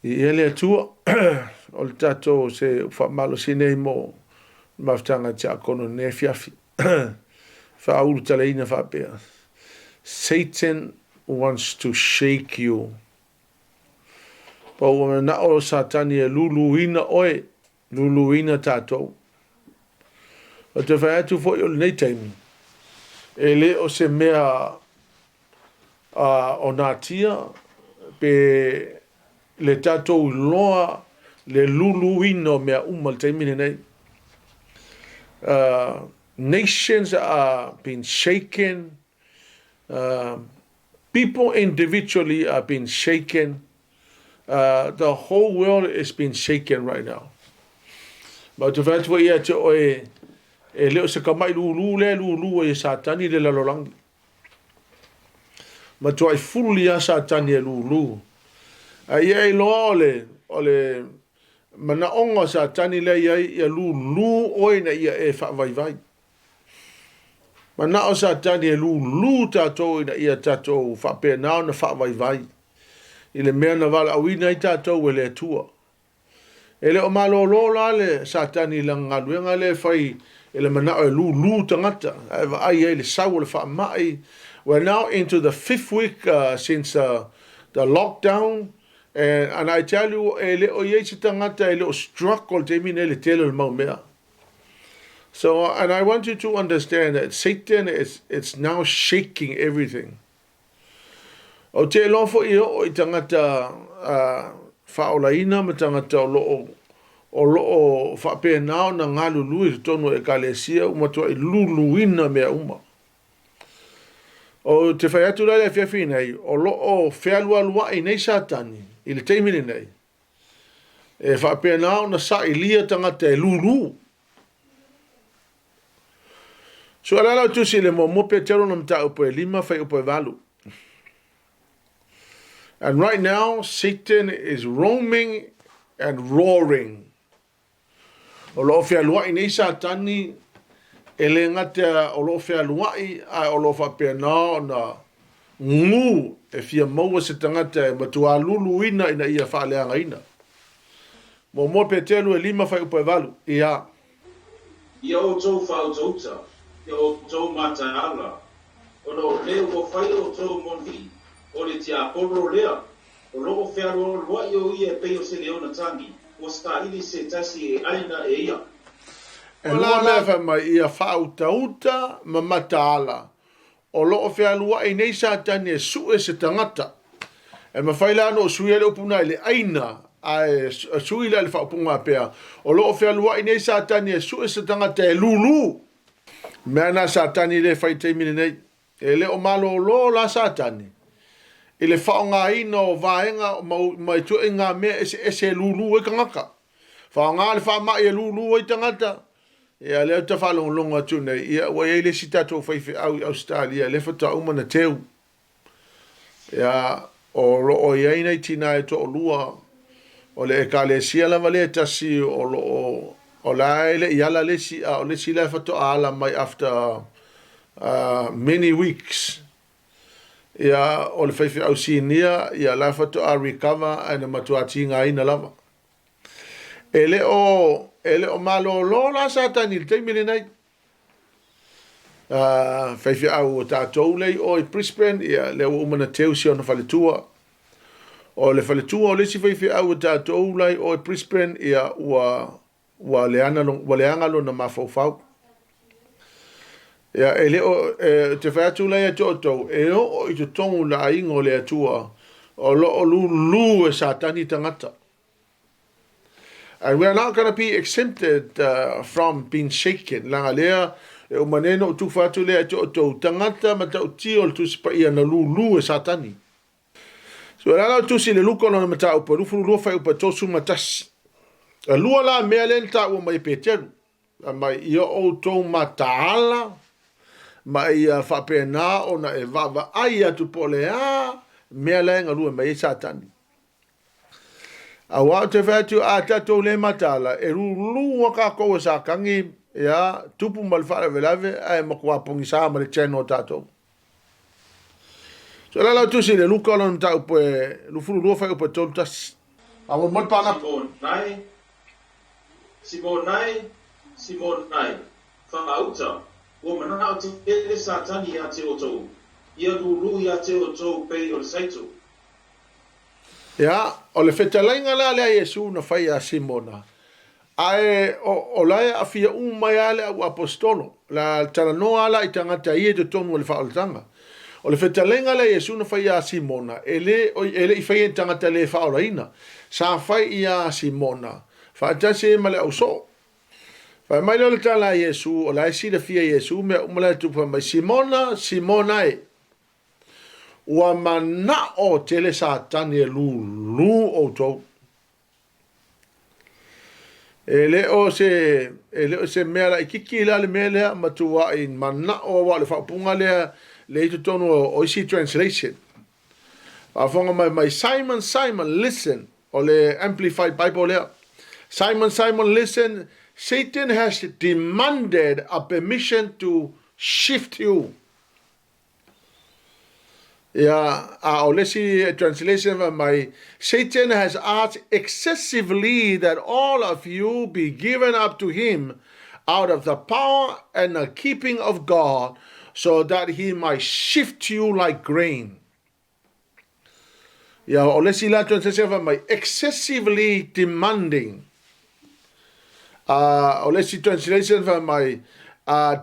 Viia le Atua, o le tatou se faamalosi nei mo le mafutaga tiakono i lenei afiafi. Faaulutalaina faapea, Satan wants to shake you. Pa ua manao o Satani e luluina oe, luluina tatou. Ou te fai atu foi o lenei taimi, e le o se mea o natia pe le tatou iloa le luluina o mea uma i le taimi lenei. Nations are being shaken, people individually are being shaken, the whole world is being shaken right now. Ma ou te fai atu foi ia te oe, e le o se tama'i lulu lea e lulu ai e Satani le lalolagi. Matuai fuli lava Satani e lulu. A ia iloa o le, o le manaoga o Satani lea i ai, ia lulu oe ina ia e faavaivai. Manao Satani e lulu tatou ina ia tatou faapena ona faavaivai i le mea na valaauina ai tatou e le Atua. E le o malolo la le Satani i lana galuega lea e fai e le manao e lulu tagata, ae vaai ai le sau o le faamai. We're now into the fifth week since the lockdown and I tell you e le o i ai se tagata e le o struggle i le taimi nei i le tele o le mau mea. So and I want you to understand that Satan is it's now shaking everything. Ou te iloa foi e oo i tagata faaolaina ma tagata o lo o o lo o faapena ona galulue i totonu o Ekalesia ua matuai luluina mea uma. Ou te fai atu la i le afiafi nei, o lo o fealualuai nei Satani i le taimi lenei, e faapena ona sailia tagata e lulu. Sua la lau tusi i le muamua Petero na mataupu e 5 fuaiupu e 8. And right now, Satan is roaming and roaring. O lo o fealuai nei Satani, e le gata o lo o fealuai, ae o lo o faapena ona gū e fia maua se tagata e matua luluina ina ia faaleagaina. Muamua Peteru e 5 fuaiupu e 8, ia. Ia outou faautauta, ia outou mataala, ona o le ua fai outou moni, o le tiapolo lea, o lo o fealualuaʻi o ia e pei o se leona tagi, ua saili se tasi e ʻaina e ia. E lua mea fai mai, ia faautauta ma mataala, O lo o fealuai nei Satani e sue se tagata. E mafai la ona ou suia le upu na i le aina, ae sui la i le faaupuga pea, o lo o fealuai nei Satani e sue se tagata e lūlū. Mea na Satani le fai i taimi lenei. E le o malōlō la Satani i le faaaogaina o vaega ma ituaiga mea eseese e lūlū ai tagata. Faaaoga le faamai e lūlū ai tagata. Ia, lea ou te faalogologo atu nei, ia, ua i ai le isi tatou faifeau i Ausetalia, lea faatoa uma ona teu. Ia, o lo o i ai nai tina e toalua, o le Ekalesia lava lea e tasi o lo o, o la e le i ala le isi, a o le isi la e faatoa ala mai after many weeks. Ia, o le faifeau sinia, ia, la e faatoa recover ae na matua tigaina lava. E le o, e le o malōlō la Satani i le taimi lenei. Faifeau o tatou lea i o i Brisbane, ia, lea ua uma ona teu si ona faletua. O le faletua o le isi faifeau o tatou la i o i Brisbane, ia, ua, ua leana, ua leaga lona mafaufau. Ia, e le o, e, te fai atu la ia te outou, e oo i totonu o le aiga o le Atua, o lo o lūlū e Satani tagata. And we are not going to be exempted from being shaken. Leaga lea, e uma nei ona ou tufa atu lea i te outou tagata matautia o le Tusi Paia na lūlū e Satani. So, e lala o tusi i le Luka lona mataupu e 22 fuaiupu e 31. E lua la mea lea na taua mai e Peteru. Mai ia outou mataala ma ia faapena ona e vaavaai atu po o le a mea la e galue mai ai Satani. Aua ou te fai atu, a tatou le mataala, e lulu lava tatou e Satani, ia, tupu ma le faalavelave, ae matua pogisa ma le channel o tatou. So, la lau tusi i le Luka, lona mataupu e 22, fuaiupu e 31. Faamolemole le Panapo. Simona e, Simona e, Simona e, faauta, ua manao tele Satani ia te outou, ia lūlū ia te outou pei o le saito. Ia, o le fetalaiga la lea a Iesu na fai ia Simona, ae o, o la e aafia uma mai lava le auaposetolo, la talanoa lava la i tagata ia i totonu o le faaolataga. O le fetalaiga lea a Iesu na fai ia Simona, e le, e le i faia i tagata le faaolaina. Sa fai ia Simona, faatasi ai ma le ausoo. Fai mai lea o le tala a Iesu, o la e silafia e Iesu mea uma la e tupu, fai mai, Simona, Simona e, Ua manao tele Satani e lūlū outou. E le o se, e le o se mea laititi la le mea lea, matuai manao aua o le faaupuga lea le i totonu o isi translation. Faafofoga mai mai Simon, Simon, listen. O le Amplified Bible lea. Simon, Simon, listen. Satan has demanded a permission to shift you. Ia, a o le isi translation fai mai, Satan has asked excessively that all of you be given up to him out of the power and the keeping of God so that he might shift you like grain. Ia, o le isi la translation fai mai, excessively demanding. O le isi translation fai mai,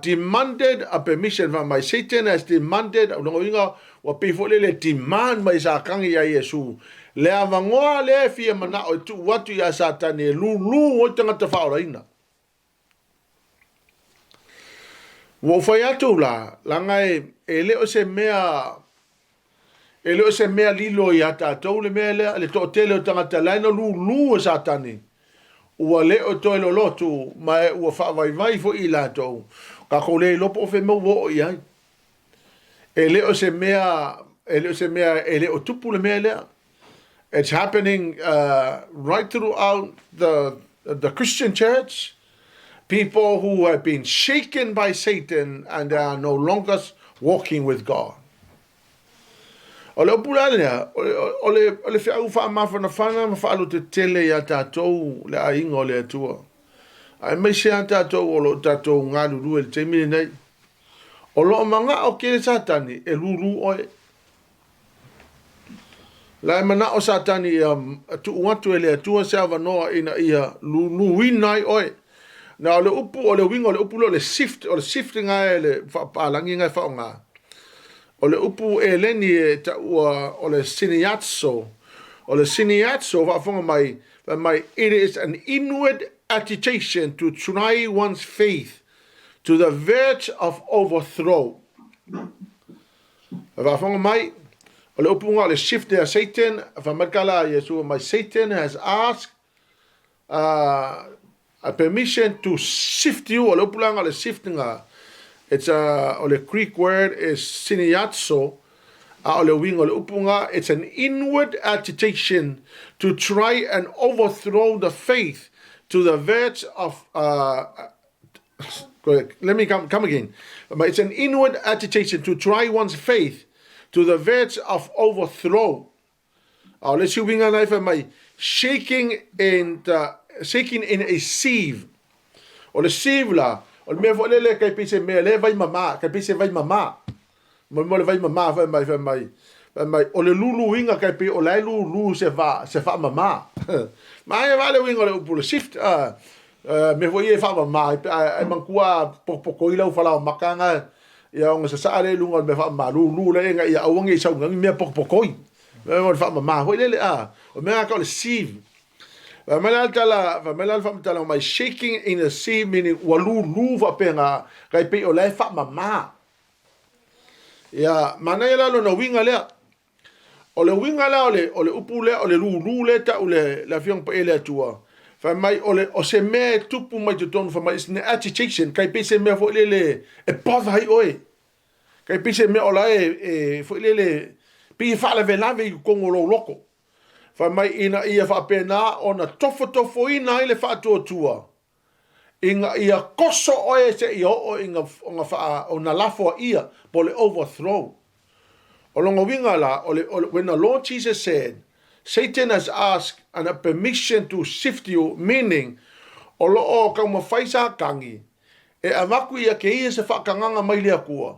demanded a permission fai mai, Satan has demanded, o lona uiga, ua pei foi lele demand mai Satani iā Iesu, le avanoa lea e fia manao e tuu atu iā Satani e lūlū ai tagata faaolaina. Ua ou fai atu la, leaga e le o se mea, e le o se mea lilo iā tatou le mea lea, le toatele o tagata la e na lūlū e Satani, ua le o toe lolotu, ma e ua faavaivai foi i latou, tatou le iloa po o fea mea ua oo i ai. E le o se mea, e le o se mea, e le o tupu le mea lea. It's happening right throughout the, the Christian church. People who have been shaken by Satan and they are no longer walking with God. O le upu la lea, o le, o le feau faamafanafana ma faalutetele iā tatou le aiga o le Atua. Aemaise a tatou o lo o tatou galulue i le taimi lenei. O lo o manao tele Satani e lūlū oe. La e manao Satani ia tuu atu e le Atua se avanoa ina ia lūlūina ai oe. Na o le upu, o le uiga o le upu lea o le sift, o le sift nga e le faapalagi nga e faaaoga. O le upu Eleni e taua o le siniatso. O le siniatso, faafofoga mai, fai mai, it is an inward agitation to try one's faith to the verge of overthrow. E faafofoga mai, o le upu nga o le shift a Satan, fai mai le tala a Iesu mai, Satan has asked a permission to shift you, o le upu la nga o le shift nga, it's a, o le Greek word is siniatso, a o le uiga o le upu nga, it's an inward agitation to try and overthrow the faith to the verge of, let me come, come again. It's an inward agitation to try one's faith to the verge of overthrow. A o le isi uiga na e fai mai, shaking in, the, shaking in a sieve. O le sieve la, o le mea foi lele kai pei se mea le vai mama, kai pei se vai mama. Mo mo le vai mama fai mai fai mai. Fai mai o le luluina kai pei o la e lulu se va se fa mama. Ma e va le uiga o le upu le sift a mea foi ia e faamama ai manatua pokopoko i lau falaoa maka nga ia ona sasaa lea i luga o le mea faamama lulu lea ina ia aua ne i sau ni mea pokopokoi. Mea o le faamama foi lele a o mea nga tau o le sieve. Fai mai la le tala, fai mai la le faamatalaga mai shaking in a sieve meaning ua lulu faapena kai pei o la e faamama. Ia, manaia la lona uiga lea. O le uiga la o le, o le upu lea, o le lūlū lea e tau le, le Afioga Paia le Atua, fai mai o, le, o se mea e tupu mai totonu, fai mai it's an agitation, kai pei se mea foi lele e bother ai oe. Kai pei se mea o la e, e foi lele, pei e faalavelave i totonu o lou loto. Fai mai ina ia faapena ona tofotofoina ai le faatuatua, ina ia koso oe seia oo ina ona faa, ona lafoaia po o le overthrow. O lona uiga la, o le, o le, when the Lord Jesus said, Satan has asked an a permission to sift you, meaning, o lo o taumafai Satani e avatu ia te ia se faatagaga mai le Atua,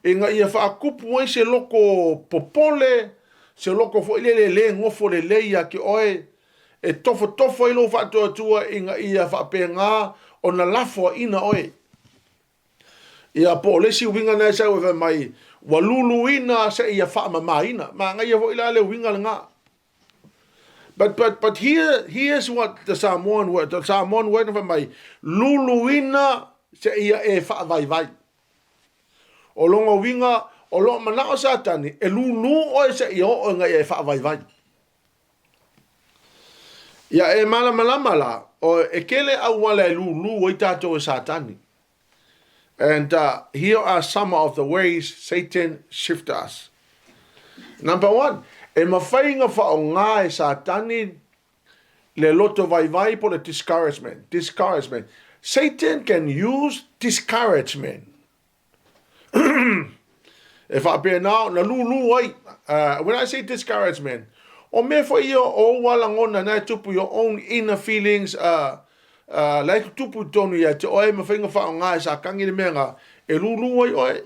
ina ia faatupu ai se loto popole, se loto foi lele e le nofo lelei ia te oe, e tofotofo ai lou faatuatua ina ia faapena ona lafoaina oe. Ia, po o le isi uiga lena e sau e fai mai, ua luluina seia faamamaina. Manaia foi la le uiga lena. But here, here's what the Samoan word, the Samoan word na fai mai, luluina seia e faavaivai. O lona uiga, o loo manao Satani, e lulu oe seia oo ina ia e faavaivai. Ia e malamalama la, o e kele auala e lulu ai tatou e Satani. And here are some of the ways Satan shift us. Number one, e mafai ona faaaoga e Satani le loto vaivai po le discouragement. Discouragement. Satan can use discouragement. E faapena ona lulu ai. When I say discouragement, o mea foi ia o ou lagona na e tupu, your own inner feelings, la e tutupu i totonu ia te oe, mafai ona faaaoga e Satani le mea na e lulu ai oe.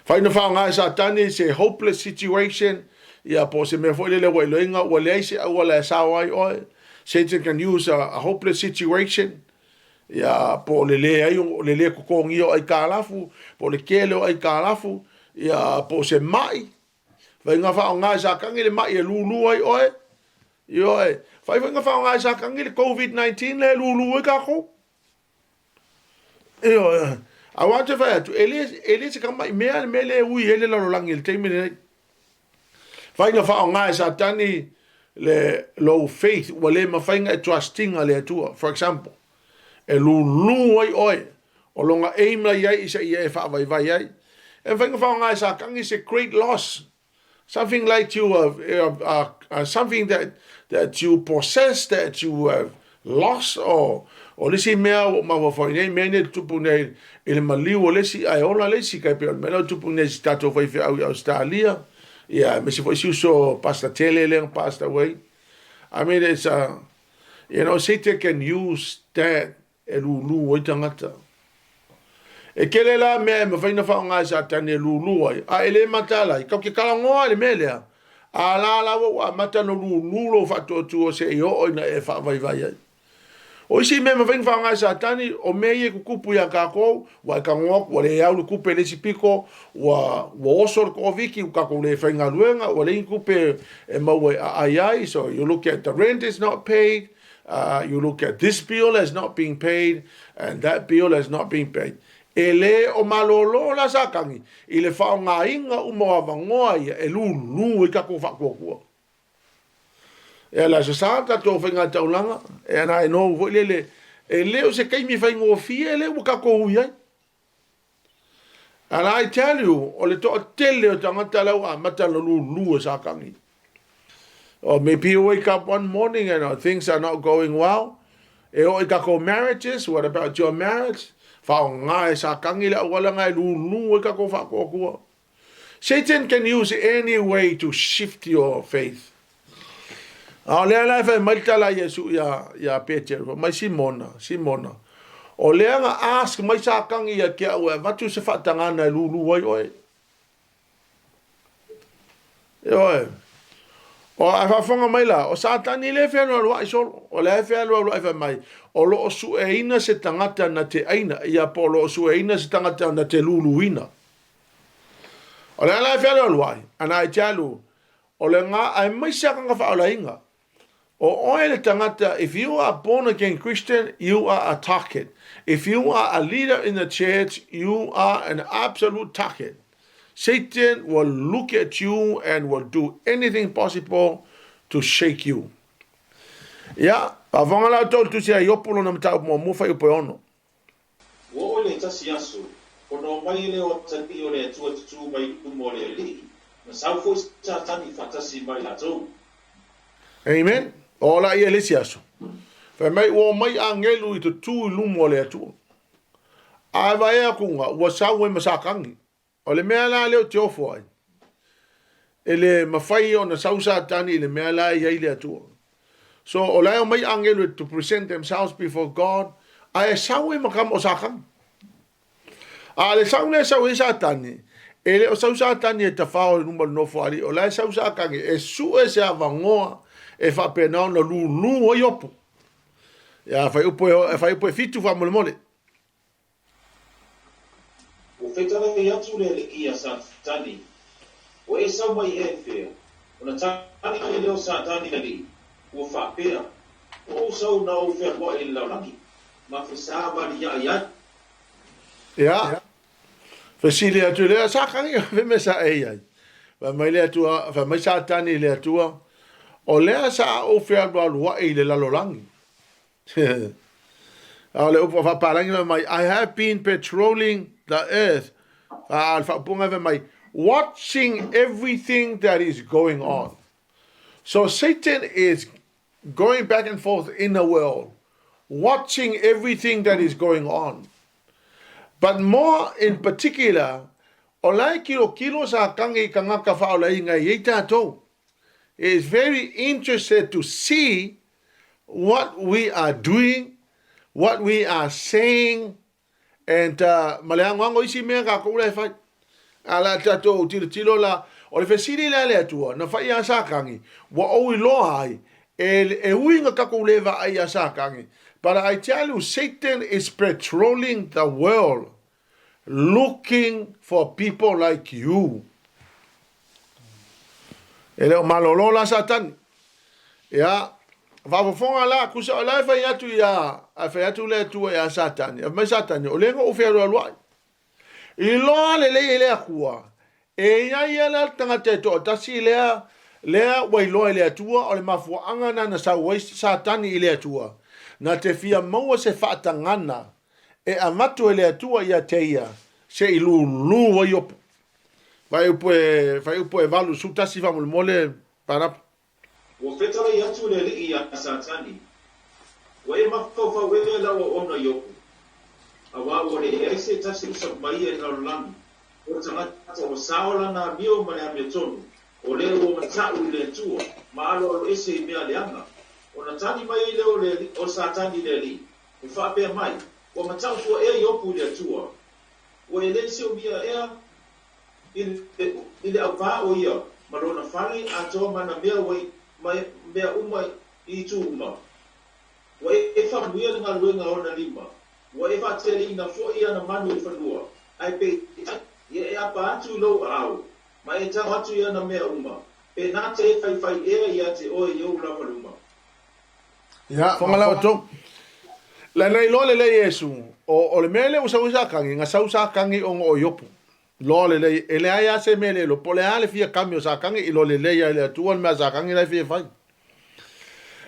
Fai na faaaoga e Satani se hopeless situation, ia po o se mea foi lele ua iloiga ua leai se auala e sao ai oe. Satan can use a hopeless situation, ia po o le leai o le lē totogia o aitalafu, po o le tele o aitalafu, ia po o se mai. Fai na faaaoga e Satani le mai e lulu ai oe. Ioe, fai foi na faaaoga e Satani le COVID-19 lea e lulu ai tatou. Ioe, aua te fai atu, e le se tamai mea le mea lea e ui ai le lalolagi i le taimi lenei. Fai na faaaoga e Satani le low faith, ua le mafai ona e trust ina le Atua, for example, e lulu ai oe. O lona aim la iai i seia e faavaivai ai. E mafai ona faaaoga e Satani se great loss, something like you have, something that you possess that you have lost, or o le isi mea ua mafaufau nei mea nei tupu nei i le maliu o le isi ae ola le isi, kai pei o le mea lea tupu nei si tatou faifeau i Australia, ia me si foi si uso Pastor Tele lea passed away. I mean, it's a Satan can use that e lulu ai tagata. E kele la mea e mafai na faaaoga e Satani e lulu ai, a e le matala ai. Kau ke talanoa i le mea lea. A la la ua amata no lulu lou faatuatua seia oo ina e faavaivai ai. O isi mea mafai na faaaoga e Satani, o mea ia e tutupu iā tatou, ua e tago atu, ua le au le tupe i le isi pito, ua oso le Koviti, ua tatou le faigaluega, ua leai ni tupe e maua e aai ai. So you look at the rent is not paid, you look at this bill has not been paid, and that bill has not been paid. E le o malōlō la Satani i le faaaogaina uma o avanoa ia e lulu ai tatou faatuatua. E ala sa sa tatou faigataulaga, e ana e nou foi lele, e le o se taimi faigofie le ua tatou ui ai. And I tell you, o le toatele o tagata la ua amata na lulu e Satani. Or maybe you wake up one morning and things are not going well. E o i tatou marriages, what about your marriage? Faaaoga e Satani le auala na e lulu ai tatou faatuatua. Satan can use any way to shift your faith. A o lea la e fai mai le tala Iesu ia Petero, mai Simona, Simona. O lea na ask mai Satani ia te au e avatu se faatagana e lulu ai oe. Ioe. O a faafofoga mai la, o Satani le fealualuai solo. O lea e fealualuai fai mai, o lo o sueina se tagata na te aina, ia po o lo o sueina se tagata na te luluina. O lea la e fealualuai, ana e te alu, o le ngā ae mai se akanga whaolainga. O oe le tagata, if you are born again Christian, you are a target. If you are a leader in the church, you are an absolute target. Satan will look at you and will do anything possible to shake you. Ia, faafofoga la outou i le tusi a Iopo lona mataupu muamua fuaiupu e 6. Ua oo i le tasi aso, ona omai lea o atalii o le Atua tutū mai luma o le Alii, na sau foi Satani faatasi ma i latou. Amen. O la ia le isi aso. Fai mai ua omai agelu i tutū i luma o le Atua. A e vaea akuga, ua sau ai ma Satani. O le mea la lea ou te ofo ai. E le mafai ona sau Satani i le mea la e i ai le Atua. So, o la e omai agelu to present themselves before God, ae sau e ma kama o Satani. A le sau lea e sau ai Satani, e le o sau Satani e tafao i luma o le Nofoalii, o la e sau Satani e sue se avanoa e faapena ona lulu ai Iopo. Ia, fuaiupu e, fuaiupu e 7 faamolemole. Ua fetalai atu le Alii iā Satani, Ua e sau mai ea i fea? Ona tali mai lea o Satani i le Alii, ua faapea, Ua ou sau na ou fealuai i le lalolagi, ma fesavaliai ai. Ia, fesili atu i le Satani, fe mea sa e i ai? Fai mai le Atua, fai mai Satani i le Atua, O lea sa ou fealualuai i le lalolagi. A o le upu a faapalagi fai mai, I have been patrolling the earth. A o le faaupuga fai mai, watching everything that is going on. So Satan is going back and forth in the world, watching everything that is going on. But more in particular, o la e kilokilo Satani i tagata faaolaina e i ai tatou. He is very interested to see what we are doing, what we are saying, and ma le anoano isi mea tatou la e fai. A la tatou tilotilo la, o le fesili lea a le Atua, na fai iā Satani, ua ou iloa ai, e, e ui na tatou le vaai iā Satani, but I tell you, Satan is patrolling the world looking for people like you. E le o malolo la Satani. Ia, faafofoga la, kusa o la e fai atu ia, a fai atu le Atua ia Satani. A mai Satani, o le na ou fealualuai. Iloa lelei e le Atua, e ia ia la le tagata e toatasi lea, lea ua iloa e le Atua, o le mafuaaga na na sau ai Satani i le Atua, na te fia maua se faatagana e avatu e le Atua ia te ia, se i lūlū ai Iopo. Fuaiupu e, fuaiupu e 81 faamolemole, Panapa. Ua fetalai atu le Alii iā Satani, Ua e mafaufau ea i lau auauna Iopo, auā ua leai se tasi usa mai ia i le lalolagi, o le tagata ua sao lana amio ma le amiotonu, o lea ua mataʻu i le Atua, ma aloaloese i mea leaga. Ona tali mai ai lea o le, o Satani i le Alii, Ua faapea mai, Ua mataʻu fua ea Iopo i le Atua? Ua e le siomia ea i le, i le aupā o ia ma lona fale atoa ma nā mea ua i, ma mea uma i itu uma? Ua e faamanuia le galuega a ona lima, ua e faateleina foʻi ana manu i le fanua, ae peitai, ia e apa atu i lou aao, ma e tago atu i ana mea uma, pe na te e faifai ea iā te oe i ou lava luma. Ia, fonga la outou. La na iloa lelei Iesu, o, o le mea lea ua sau ai Satani, na sau Satani ona o Iopo. Iloa lelei, e leai lava se mea le iloa, po o le a le fia kami o Satani, iloa lelei lava e le Atua le mea a Satani la e fia fai.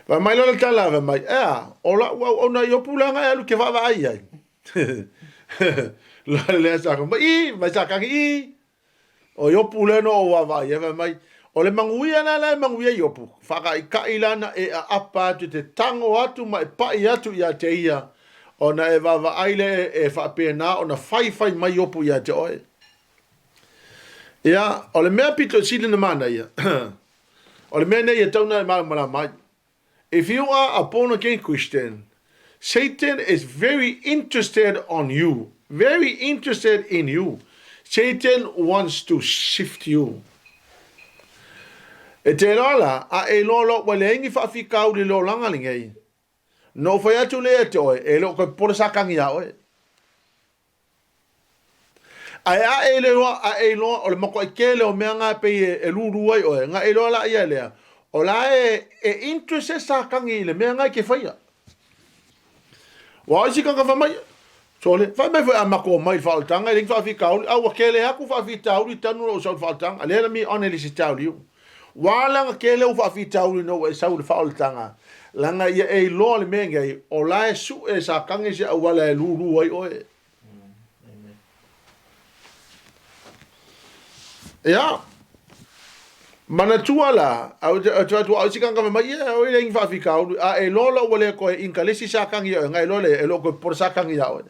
Fai mai loa le tala, fai mai, ea, o la'u auauna Iopo la na e alu ke vaavaai ai. Iloa lelei a Satani, mai, i, mai Satani, i, O Iopu lea na ou vaavaai ai, fai mai, o le manuia la la e manuia Iopu, faakaʻikaʻi la na e aapa atu e te tago atu ma e paʻi atu ia te ia, ona e vaavaai lea e faapena ona faifai mai Iopu ia te oe. Ia, o le mea pito sili na manaia, o le mea nei e tau na e malamalama ai. If you are a born again Christian, Satan is very interested on you, very interested in you. Satan wants to sift you. E te loa la, a e loa loa ua leai ni faafitauli i le olaga lenei. Na ou fai atu lea ia te oe, e le o toe popole Satani iā oe. Ae a e iloa, a e iloa, o le matuai tele o mea na e pei e lulu ai oe, na e iloa la ia lea, o la e, e interested Satani i le mea na e te faia. Ua o isi tagata fai mai, sole, fai mai foi a matou omai i le faaolataga, e leai ni faafitauli, a ua tele atu faafitauli tanu lou sau i le faaolataga. Lea let me honestly tell you. Ua ala ona tele ou faafitauli ina ua e sau i le faaolataga, leaga ia e iloa le mea nei, o la e sue e Satani se auala e lulu ai oe. Ia, manatua la, au te atu au isi tagata fai mai, ia, oi leai ni faafitauli, a e iloa loa ua le toe inkalesi Satani ia oe, na e iloa lea, e le o toe popole Satani ia oe.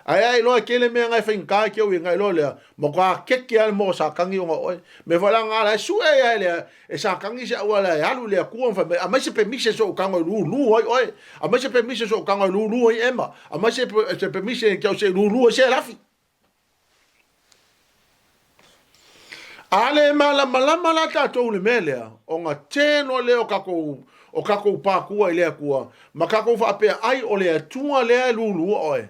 Ae a iloa e tele mea na e faigata e te o i ai, iloa lea, matua keke lava le moa o Satani ona o oe. Mea foi la na la e sue ai lea e Satani se auala e alu i le Atua ma fai mai, aumai se pemise se i ou tago e lulu ai oe, aumai se pemise se i ou tago e lulu ai Ema, aumai se pemise se i lulu ai Selafi. A le malamalama la tatou i le mea lea, ona telo lea o tatou o tatou patua i le Atua, ma tatou faapea ai o le Atua lea e lulua oe.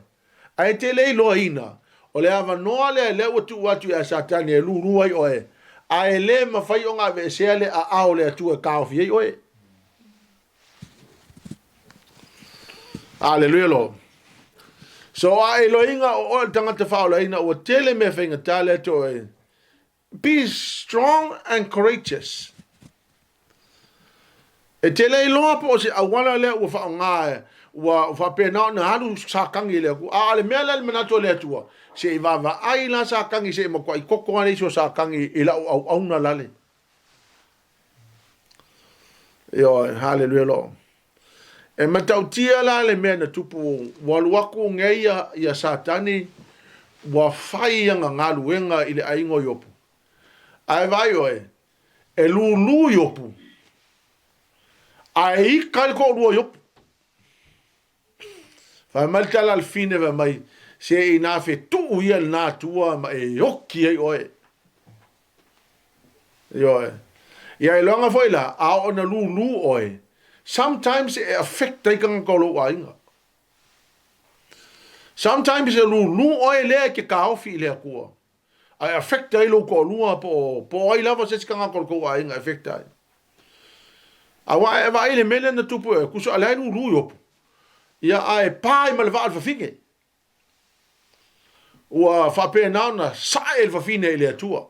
Ae te le iloaina, o le avanoa lea lea ua tuu atu ia Satani e lulu ai oe, ae le mafai ona aveesea le aao o le Atua e taofi ai oe. Aleluia Lord. So a iloaina o oe o le tagata faaolaina ua tele mea faigata lea te oe. Be strong and courageous. E te le iloa po o se auala lea ua faaaoga ua faapena ona alu Satani i le Atua. A o le mea lea le manatu o le Atua, se i vaavaai la Satani se i matuai toto lava le isu o Satani i lau auauna lale. Ioe, haleluia lo. E matautia la le mea na tupu, ua alu atu nei ia Satani, ua fai ana galuega i le aiga o Iopu. Ae vaai oe, e lulu Iopu, ae ika ai le toalua o Iopu. Fai mai le tala a le fine fai mai, se ina fetuu ia lena Atua ma e oki ai oe. Ioe. Ia iloga foi la, a oo ina lulu oe, sometimes e affect ai tagata o lou aiga. Sometimes e lulu oe lea e te taofi i le Atua. Ae affect ai lou toalua po o, po o ai lava se isi tagata o le tou aiga e affect ai. Aua a e vaai i le mea lea na tupu e tusa o lea e lulu Iopu. Ia ae pa ai ma le vaa o le fafine. Ua faapena ona sae le fafine i le Atua.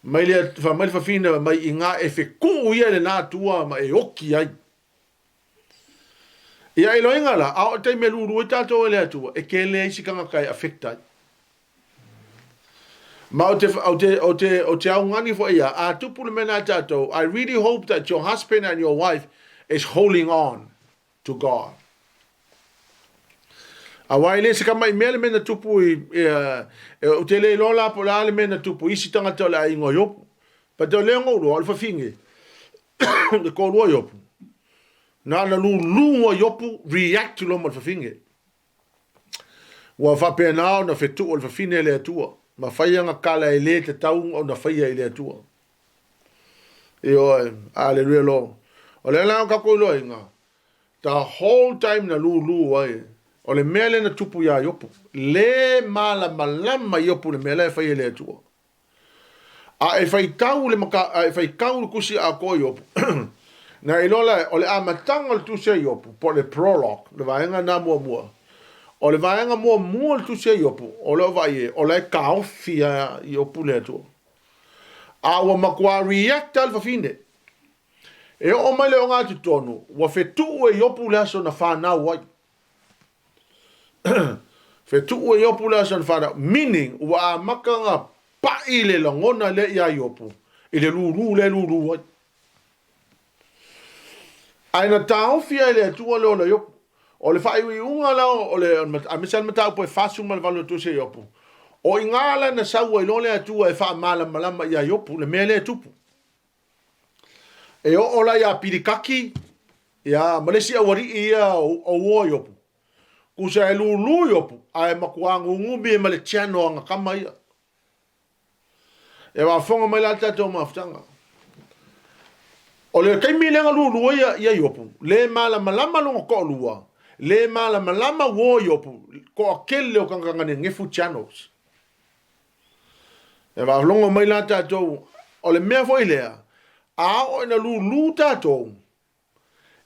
Mai le, fai mai le fafine mai i ngā e fetuu ia i lena Atua ma e oki ai. Ia iloiga la, a o le taimi e lulu ai tatou e le Atua, e tele ai si tagata e affect ai. Ma o te, o te, o te, o te augani foi ia, a tupu le mea na tatou, I really hope that your husband and your wife is holding on to God. Aua e le se kamaʻi mea le mea na tupu i, e, ou te le iloa la po o le a le mea na tupu i isi tagata o le aiga o Iopu. But o lea na ou iloa, o le fafine, le toalua o Iopu, na ona lulu o Iopu react loa ma le fafine. Ua faapena ona fetuu e le fafine le Atua, ma fai ana tala e le tatau ona faia i le Atua. Ioe, aleluia lo. O lea la o tatou iloaina, the whole time na lulu ai, o le mea lea na tupu iā Iopu. Le malamalama Iopu i le mea la e fai e le Atua. A e faitau le mata, a e faitau le tusi atoa o Iopu, na iloa lea, o le amataga o le tusi a Iopu, po o le prologue, le vaega lena muamua. O le vaega muamua o le tusi a Iopu, o lea o vaai e, o la e taofi lava Iopu le Atua. A ua matua react lava le fafine. E oo mai le ogatotonu, ua fetuu e Iopu le aso na fanau ai. Fetuu e Iopu le aso na fanau, meaning ua amata ona pai le lagona lea ia Iopu i le lulu lea e lulu ai. Ae na taofi ai le Atua le ola o Iopu. O le faaiuiuga la o le aemaise lava le mataupu e 48 o le tusi a Iopu, o i ina la na sau ai loa le Atua e faamalamalama ia Iopu le mea lea e tupu. E oo la ia Pilikaki, ia, ma le isi aualii ia o uo a Iopu. Tusa e lulu Iopu, ae matua gugumi ai ma le tiano o ana tama ia. E faafofoga mai la le tatou mafutaga. O le taimi lea na lulu ai ia Iopu, le malamalama lona toalua, le malamalama uo Iopu, toatele o tagata na nenefu channels. E faalogo mai la tatou, o le mea foi lea, a oo ina lulu tatou,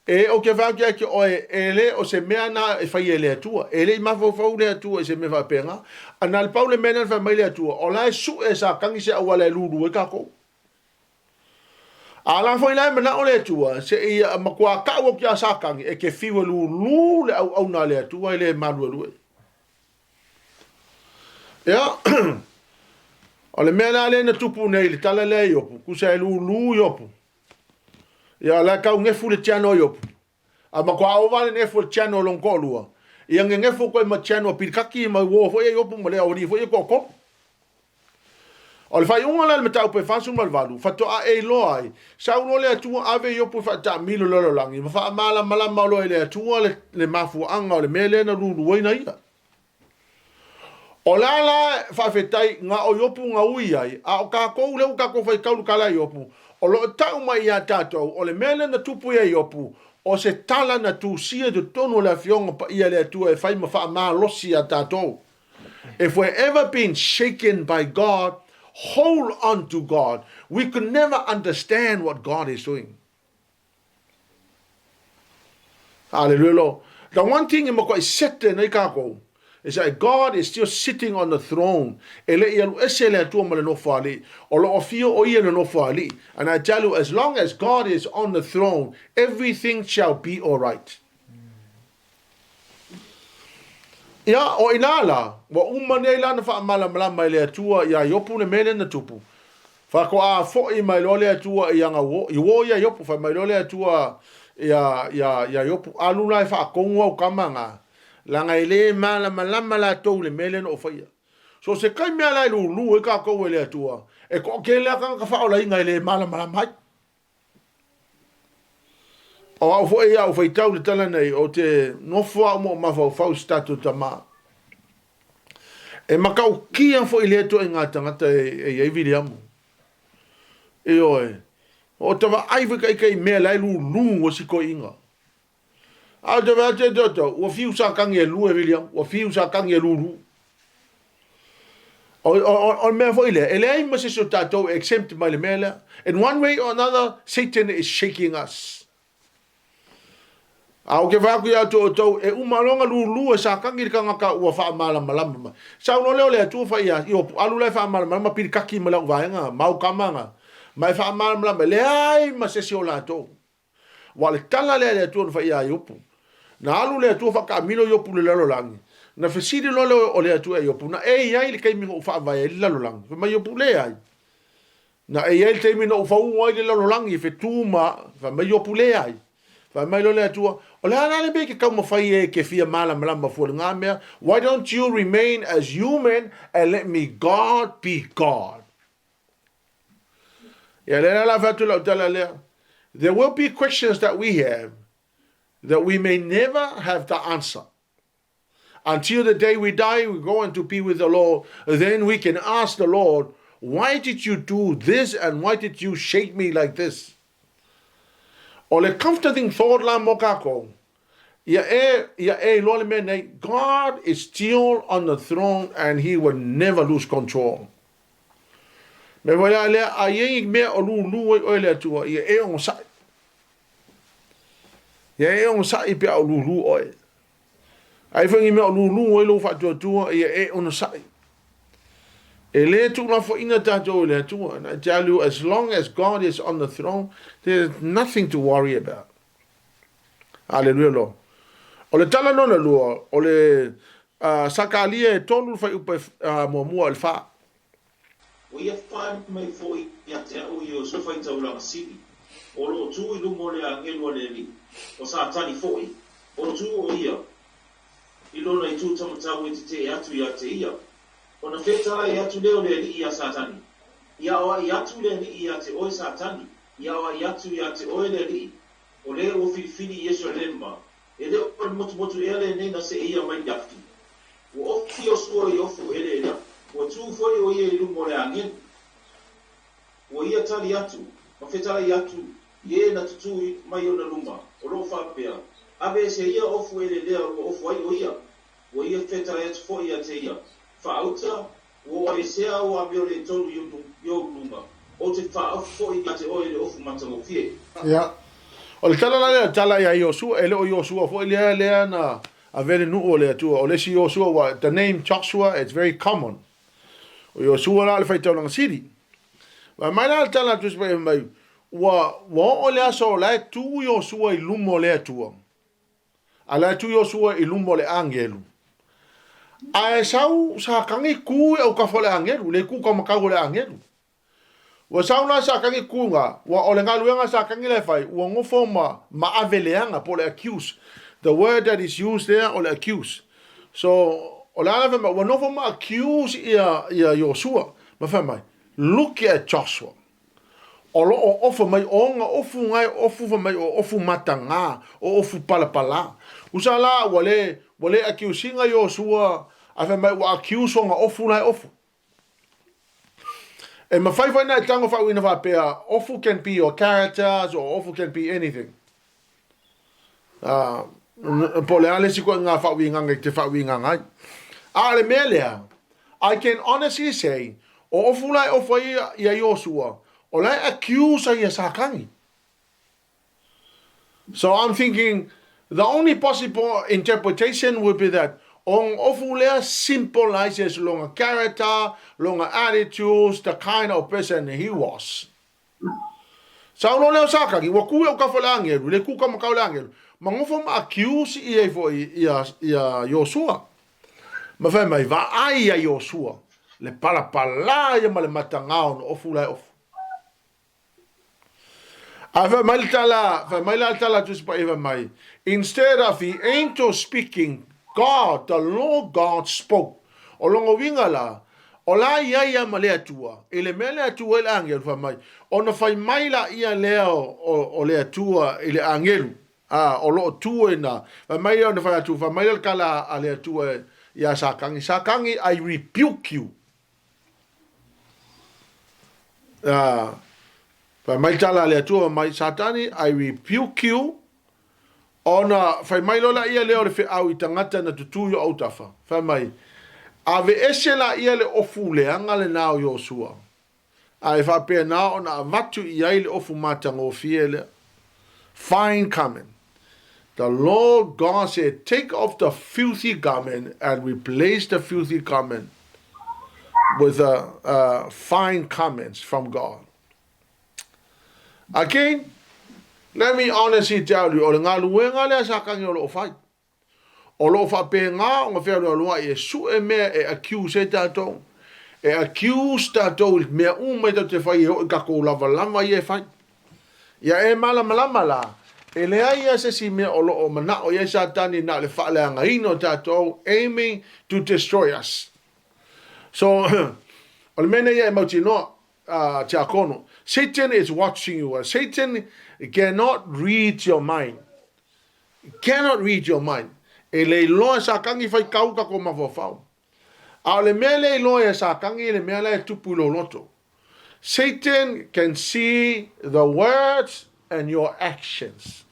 e ou te fai atu ia te oe, e le o se mea na e faia e le Atua. E le i mafaufau le Atua i se mea faapena. A na o le pau le mea lea na fai mai le Atua, o la e sue e Satani se auala e lulu ai tatou. A la foi la e manao le Atua, se i matua tau atu ia Satani, e te fiu e lulu le auauna a le Atua e le maluelue. Ia, o le mea la lea na tupu nei i le tala lea i Iopu, tusa e lulu Iopu. Ia, o la e tau nefu le tiano o Iopu. A matua ova le nefu o le tiano o lona toalua. Ia gegefo koe ma Chan ua pilikaki ma uō foi e Iopu ma le aualii foi e toatolu. O le faaiuga lea o le mataupu e 48, faatoa e iloa ai, sau loa le Atua ave Iopu e faataamilo i le lalolagi ma faamalamalama loa e le Atua le, le mafuaaga o le mea lea na luluaina ia. O le a la faafetai na o Iopu na ui ai, a o tatou lea ua tatou faitau i le tala a Iopu, o lo o tau mai ia tatou, o le mea lea na tupu ia Iopu, o se tala na tusia i totonu o le Afioga Paia a le Atua e fai ma faamalosi ia tatou. If we're ever been shaken by God, hold on to God. We could never understand what God is doing. Hallelujah, Lord. The one thing e matuai certain ai kākou, is that God is still sitting on the throne. E le i alu ese le Atua ma le nofoalii. O lo o afio o ia i le nofoalii. And I tell you, as long as God is on the throne, everything shall be alright. Ia, o inā la, ua uma nei la na faamalamalama e le Atua iā Iopu le mea lea na tupu. Faatoa foʻi mai loa le Atua i ana uō, i uō iā Iopu, fai mai loa le Atua iā, iā, iā Iopu, Alu la e faatonu au tama na, leaga e le malamalama latou i le mea lea na ou faia. So o se taimi lava la e lūlū ai tatou e le Atua, e toatele lava tagata faaolaina e le malamalama ai. O au foi a ou faitau i le tala nei, ou te nofo au ma ou mafaufau i se tatou tama. E matautia foi lea ituaiga tagata e i ai Viliamu. Ioe, o ta vaai foi ita i mea la e lulu ai si toeaina. A ou te vaai atu ia te outou, ua fiu Satani e lue Viliamu, ua fiu Satani e lulu. O, o, o, o le mea foi lea, e leai ma se isi o tatou e exempt mai le mea lea. In one way or another, Satan is shaking us. A ou te vaai atu ia te outou, e uma loa ona lulu e Satani le tagata ua faamalamalama mai. Sau loa lea o le Atua fai ia Iopu, alu la e faamalamalama pilikaki ma lau vaega, mau kama na. Ma e faamalamalama, leai ma se isi o latou. Aua o le tala lea a le Atua na fai ia Iopu. Na alu le Atua faataamilo Iopu i le lalolagi. Na fesili loa lea o le Atua ia Iopu, Na e i ai le taimi na ou faavae ai le lalolagi? Fai mai Iopu, Leai. Na e i ai le taimi na ou fauua ai le lalolagi e fetu ma... Fai mai Iopu, Leai. Fai mai loa le Atua, O le a la le mea e te taumafai ai e te fia malamalama fua i lena mea? Why don't you remain as human and let me God be God? Ia lea la fai atu lau tala lea. There will be questions that we have that we may never have the answer. Until the day we die, we go and to be with the Lord. Then we can ask the Lord, why did you do this and why did you shake me like this? O le comforting thought la mo kākou, ia e, ia e iloa le mea nei, God is still on the throne and he will never lose control. Mea foi la lea, a i ai ni mea o lūlū ai oe le Atua, ia e onosai. Ia e onosai pe a o lūlū oe. A i ai foi ni mea o lūlū ai lou faatuatua, ia e onosai. E le tuulafoaiina tatou e le Atua. And I tell you, as long as God is on the throne, there is nothing to worry about. Hallelujah, Lord. O le tala lona lua, o le uh, Sakalia e tolu le fuaiupu e, uh, muamua o le fa. Ua ia fai mai foi ia te au Iosefa i taulaga sili, o lo o tu i luma o le agelu a le Alii, o Satani foi, o tu o ia i lona itu tamatau e tetee atu ia te ia, ona fetalai atu lea o le Alii ia Satani, I aoai atu le Alii ia te oe Satani, I aoai atu ia te oe le Alii, o le ua filifili i Ierusalema, e le o le motumotu ea lenei na seeia mai le afi. Ua ofi Iosua i ofu eleelea, ua tu foi o ia i luma o le agelu. Ua ia tali atu, ma fetalai atu i e na tutū mai ona luma, o loo faapea, Ave ese ia ofu eleelea ua ofu ai o ia. Ua ia fetalai atu foi ia te ia, Faauta, ua o esea au amio le tolu i ou luma, ou te faaofu foi ia te oe le ofu matagofie. Ia. O le tala la lea, tala ia Iosua, e le o Iosua foi lea lea na avea le nuu o le Atua. O le isi Iosua, ua, the name Joshua, it's very common. O Iosua la o le faitaulaga sili. Fai mai la le tala a Tusi Paia fai mai, ua, ua oo le aso o la e tu Iosua i luma o le Atua. A la e tu Iosua i luma o le agelu. Ae sau Satani tu i autafa o le agelu, le tu taumatau o le agelu. Ua sau la Satani tu ina, ua o le galuega a Satani la e fai, ua nofo ma, ma ave leaga po o le accuse. The word that is used there o le accuse. So, o le a la fai mai, ua nofo ma accuse ia, ia Iosua, ma fai mai, look at Joshua. O lo o ofa mai o ona ofu ngae ofu fai mai o ofu matagā, o ofu palapalā. Usa la ua le, ua le accuse ina Iosua, ae fai mai ua accuse ona ofu la e ofu. E mafai foi ona e tago faauiina faapea, ofu can be your characters or ofu can be anything. Uh, po o le a le isi koe ngā faauigaga i te faauigaga ai. A o le mea lea, I can honestly say, o ofu la e ofu ai ia Iosua, o la e accuse ai ia Satani. So I'm thinking the only possible interpretation would be that o ofu lea symbolizes lona character, lona attitudes, the kind of person he was. Sa ulo lea o Satani, ua ku i ou kafa o le agelu, le ku kamakau o le agelu, ma nofo ma accuse ia ifo ia, ia Iosua. Ma fai mai, vaai ia Iosua, le palapala ia ma le matagā o na ofu la e ofu. Ae fai mai le tala, fai mai la le tala a Tusi Paia fai mai, Instead of the angel speaking, God, the Lord God spoke. O lona uiga la, o la i ai ia ma le Atua, i le mea le Atua i le agelu, fai mai, ona fai mai laia lea o, o, o le Atua i le agelu, a, o lo o tu ai na, fai mai lea ona fai atu, fai mai lea le tala a le Atua iā Satani, Satani, I rebuke you. Uh, fai mai tala a le Atua mai, Satani, I rebuke you, ona fai mai loa laia lea o le feau i tagata na tutū i o autafa. Fai mai, aveese laia le ofu leaga lenā o Iosua, a e faapena ona avatu i ai le ofu matagofie lea. Fine garment. The Lord God said, Take off the filthy garment and replace the filthy garment with the fine garments from God. Again, let me honestly tell you, o le galuega lea Satani o lo o fai. O lo o faapena ona fealualuai e sue mea e accuse ai tatou. E accuse tatou i mea uma e tatou te fai e oo i tatou lavalava ia e fai. Ia e malamalama la, e leai lava se isi mea o lo o manao i ai Satani na o le faaleagaina o tatou, aiming to destroy us. So, o le mea nei e mautinoa, Tiakono, Satan is watching you. Satan cannot read your mind. Cannot read your mind. E le iloa e Satani faitau tatou mafaufau. A o le mea lea e iloa e Satani le mea la e tupu i lou loto. Satan can see the words and your actions.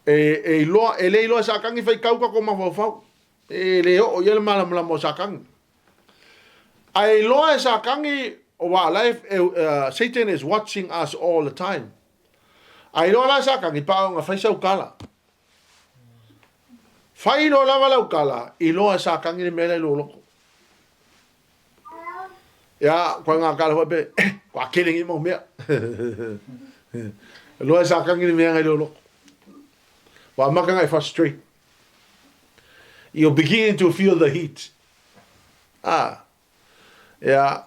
E, e, iloa, e le iloa e Satani faitau tatou mafaufau. E le oo i ai le malamalama o Satani. Ae iloa e Satani, aua la e, Satan is watching us all the time. Ae iloa la e Satani, pa ona fai sau tala. Fai loa lava lau tala, iloa e Satani le mea la i lou loto. Ia, koe ngā kala foi pe, eh, kua kele ngi mau mea. Iloa e Satani le mea ngai lou loto. Wa maka ngai frustrate. You're beginning to feel the heat. Ah. Ia,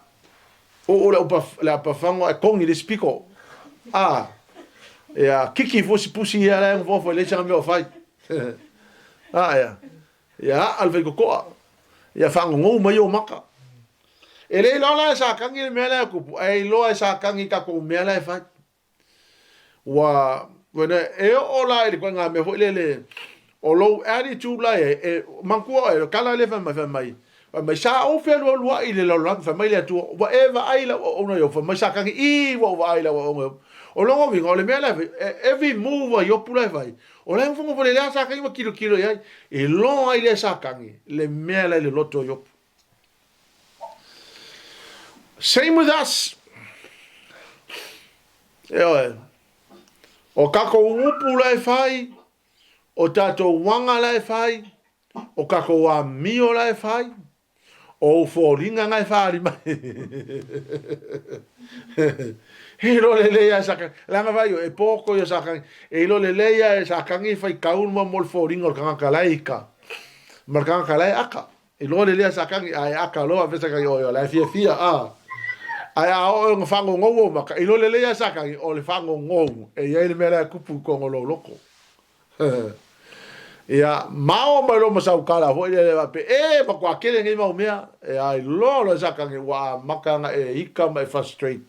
oo le upa, le apafango e kongi le spiko. Ah. Ia, kiki fo si pusi ia la fo fo le sanga mea o fai. Ah, ia. Ia, al fai kokoa. Ia whangongou mai o maka. E le iloa la e Satani le mea la e kupu, e iloa e Satani tatou mea la e fai. Ua, wena, e oo la i le koe ngā mea foi lele, o lou attitude la e, e manatua oe, kala le fai mai, fai mai, fai mai, sa ou fealualuai i le lalolagi, fai mai le Atua, ua e vaai i lau auauna Iopu, fai mai Satani, i, ua ou vaai i lau auauna Iopu. O lona uiga, o le mea la e fai, every move a Iopu la e fai, o la e nofonofo lelei lava Satani ma tilotilo i ai, iloa ai lea e Satani le mea la i le loto o Iopu. Same with us. Ioe. O takou upu la e fai, o tatou aga la e fai, o takou amio la e fai, o ou foliga na e faali mai. E iloa lelei lava e Satani. Leaga vaai oe, e poto ia Satani. E iloa lelei lava e Satani faitau mo le foliga o le tagata la e ika ma le tagata la e aka. Iloa lelei a Satani, ae aka loa pe Satani oi o la e fiafia a. Ae a oo e ona faagogou ou maka, iloa lelei a Satani o le faagogou e i ai le mea la e tupu i totonu o lou loto. Ia, mao mai loa ma sau kala foi lea faapea, e matua tele nei mau mea. E iloa loa e Satani ua amata ona e ika ma e frustrate.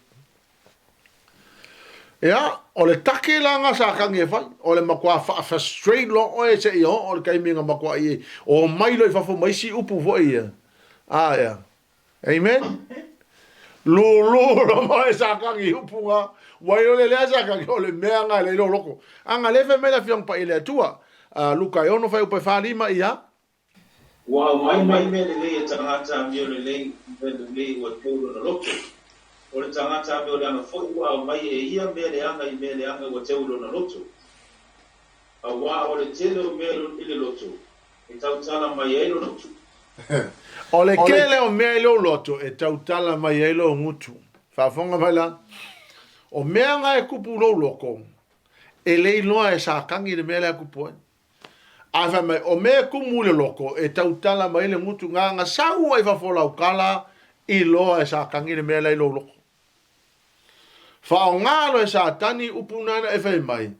Ia, o le take la na Satani e fai, o le matua faa-frustrate loa oe seia oo i le taimi na matuai e omai loa i fafo ma isi upu foi ia. A, ia. Amen. Lulu loa ma e Satani i upu na. Ua iloa le lea Satani o le mea na e le lou loto. A na le fai mai le Afioga Paia i le Atua. Luka e 6 fuaiupu e 45 ia. Ua aumai mai mea lelei e tagata amio lelei i mea lelei ua teu lona loto. O le tagata amio leaga foi ua aumai e ia mea leaga i mea leaga ua teu lona loto. Auā o le tele o mea i le loto, e tautala mai ai lona gutu. O le tele o mea i lou loto e tautala mai ai lou gutu. Faafofoga mai la, o mea na e tupu i lou loto, e le iloa e Satani le mea lea e tupu ai. Ae fai mai, o mea e tumu i le loto e tautala mai ai le gutu, na ona sau lava i fafo o lau tala, iloa e Satani le mea lea i lou loto. Faaaoga loa e Satani upu nana e fai mai,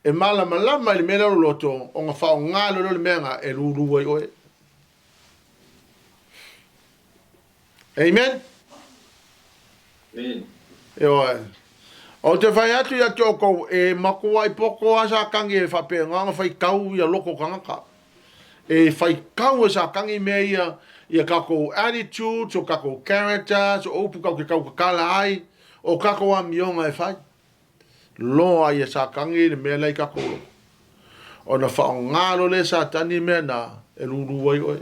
e malamalama i le mea lea o le loto, ona faaaoga loa lea o le mea na e lulu ai oe. Amen. Amen. Ioe. Ou te fai atu ia te outou, e matuai poto lava Satani e faapena ona faitau ia loto tagata. E faitau e Satani mea ia, ia tatou attitudes, o tatou characters, o upu tatou te tautatala ai, o tatou amioga e fai. Loa ai e Satani le mea la i tatou loto. Ona faaaoga loa lea e Satani mea na e lulu ai oe.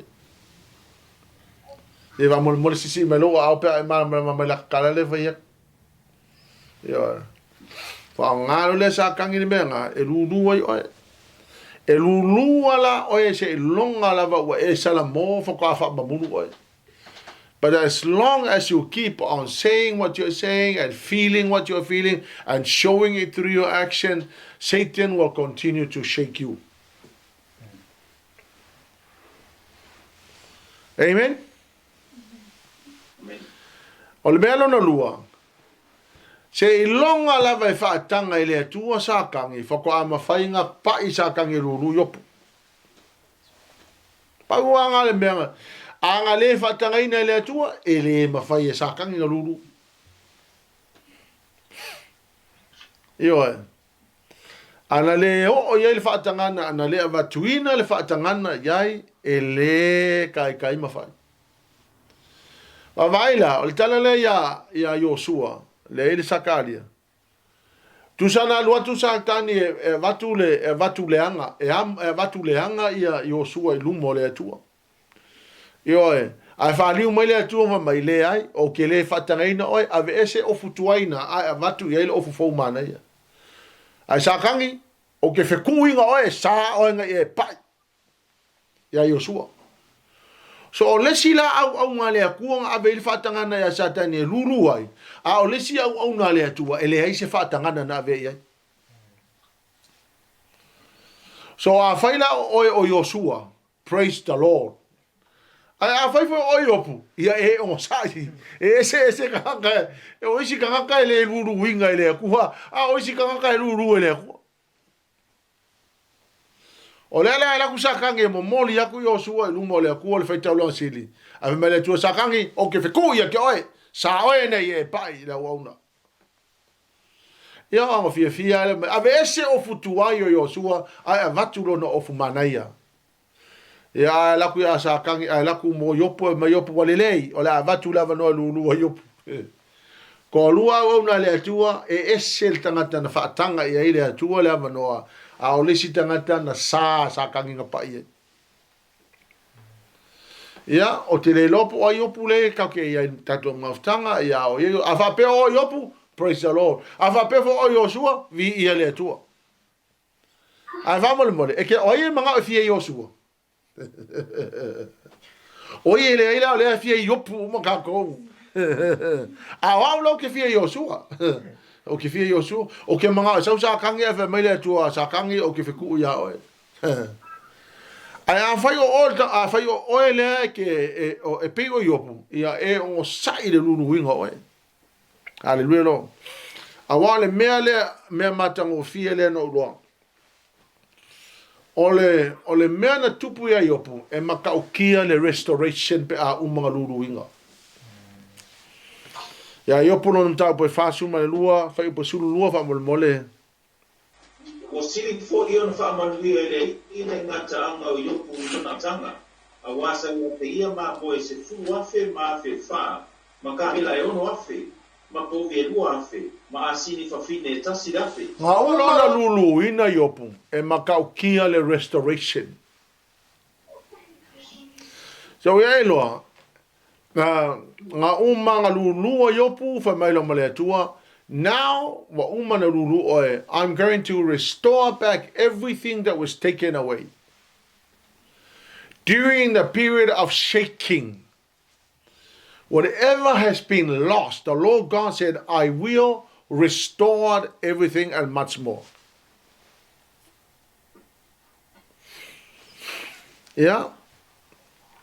Ia faamolemole sisii mai lou aao pe a e malamalama mai la tala lea e fai atu. Ioe. Faaaoga loa lea Satani le mea na e lulu ai oe. E lulua la oe seiloga lava ua e salamo faatoa faamamulu oe. But as long as you keep on saying what you're saying and feeling what you're feeling and showing it through your action, Satan will continue to shake you. Amen? Amen. O le mea lona lua, seiloga lava e faataga e le Atua Satani, faatoa mafai ona pai Satani e lulu Iopu. Pau lava na le mea, a na le faatagaina e le Atua, e le mafai e Satani ona lulu. Ioe. A na le oo i ai le faatagana, a na le avatuina le faatagana i ai, e le taitai mafai. Vaavaai la, o le tala lea ia, ia Iosua, lea i le Sakaria. Tusa na alu atu Satani e, e avatu le, e avatu leaga, e, am, e avatu leaga ia Iosua i luma o le Atua. Ioe, ae faaliu mai le Atua ma mai, leai, ou te le faatagaina oe, aveese ofu tuai na, ae avatu i ai le ofu fou manaia. Ae Satani, ou te fetuuina oe, e sa oe na ia e pai ia Iosua. So o le isi la auauna a le Atua na ave ai le faatagana ia Satani e lulu ai, a o le isi auauna a le Atua e leai se faatagana na ave i ai. So afai la o oe o Iosua, Praise the Lord. Ae afai foi o Iopu, ia e onosai, e eseese tagata, e o isi tagata e le luluina e le Atua, a o isi tagata e lulu e le Atua. O lea la e alu atu Satani e momoli atu Iosua i luma o le Atua le faitaulaga sili. Ae fai mai le Atua, Satani, ou te fetuʻu ia te oe, sa oe nei e pai i le auauna. Ia ua fiafia lava le mai, Aveese ofu tuai o Iosua ae avatu lona ofu manaia. Ia ae alu atu ia Satani, ae alu atu mo Iopu, e mai Iopu ua lelei, o le a avatu le avanoa e lulu ai Iopu. Toalua auauna a le Atua, e ese le tagata na faataga i ai le Atua le avanoa, a o le isi tagata na sa Satani na paʻi ai. Ia, ou te le iloa po o ai Iopu le tatou te i ai i le tatou mafutaga, ia, o ia, a faapea o Iopu, praise the Lord. A faapea foi o Iosua, viia le Atua. Ae faamolemole, e te, o ai e manao e fia Iosua? O ia e leai la o lea e fia Iopu uma tatou. A o au la ou te fia Iosua. Ou te fia Iosua. Ou te manao e sau Satani ae fai mai le Atua, Satani ou te fetuu iā oe. Ae afai o oe, afai o oe lea e te, e, o, e pei o Iopu, ia e onosai i le luluina o oe. Haleluia Lord. Aua o le mea lea, mea matagofie lea na ou iloa. O le, o le mea na tupu iā Iopu, e matautia le restoration pe a uma ona luluina. Iā Iopu lona mataupu e 42, fuaiupu 12 faamolemole. Ua sili foi ona faamanuia e le Alii le gataaga o Iopu i lona amataga, auā sa ia te ia mamoe 10,000 ma 4,000, ma kamela e 6,000, ma povi e 2,000, ma asini fafine e 1,000. Na uma ona luluina Iopu e matautia le restoration. So ia e iloa, na, na uma na lulu a Iopu, fai mai loa ma le Atua, Now, ua uma na lulu oe, I'm going to restore back everything that was taken away. During the period of shaking, Whatever has been lost, the Lord God said, I will restore everything and much more. Ia,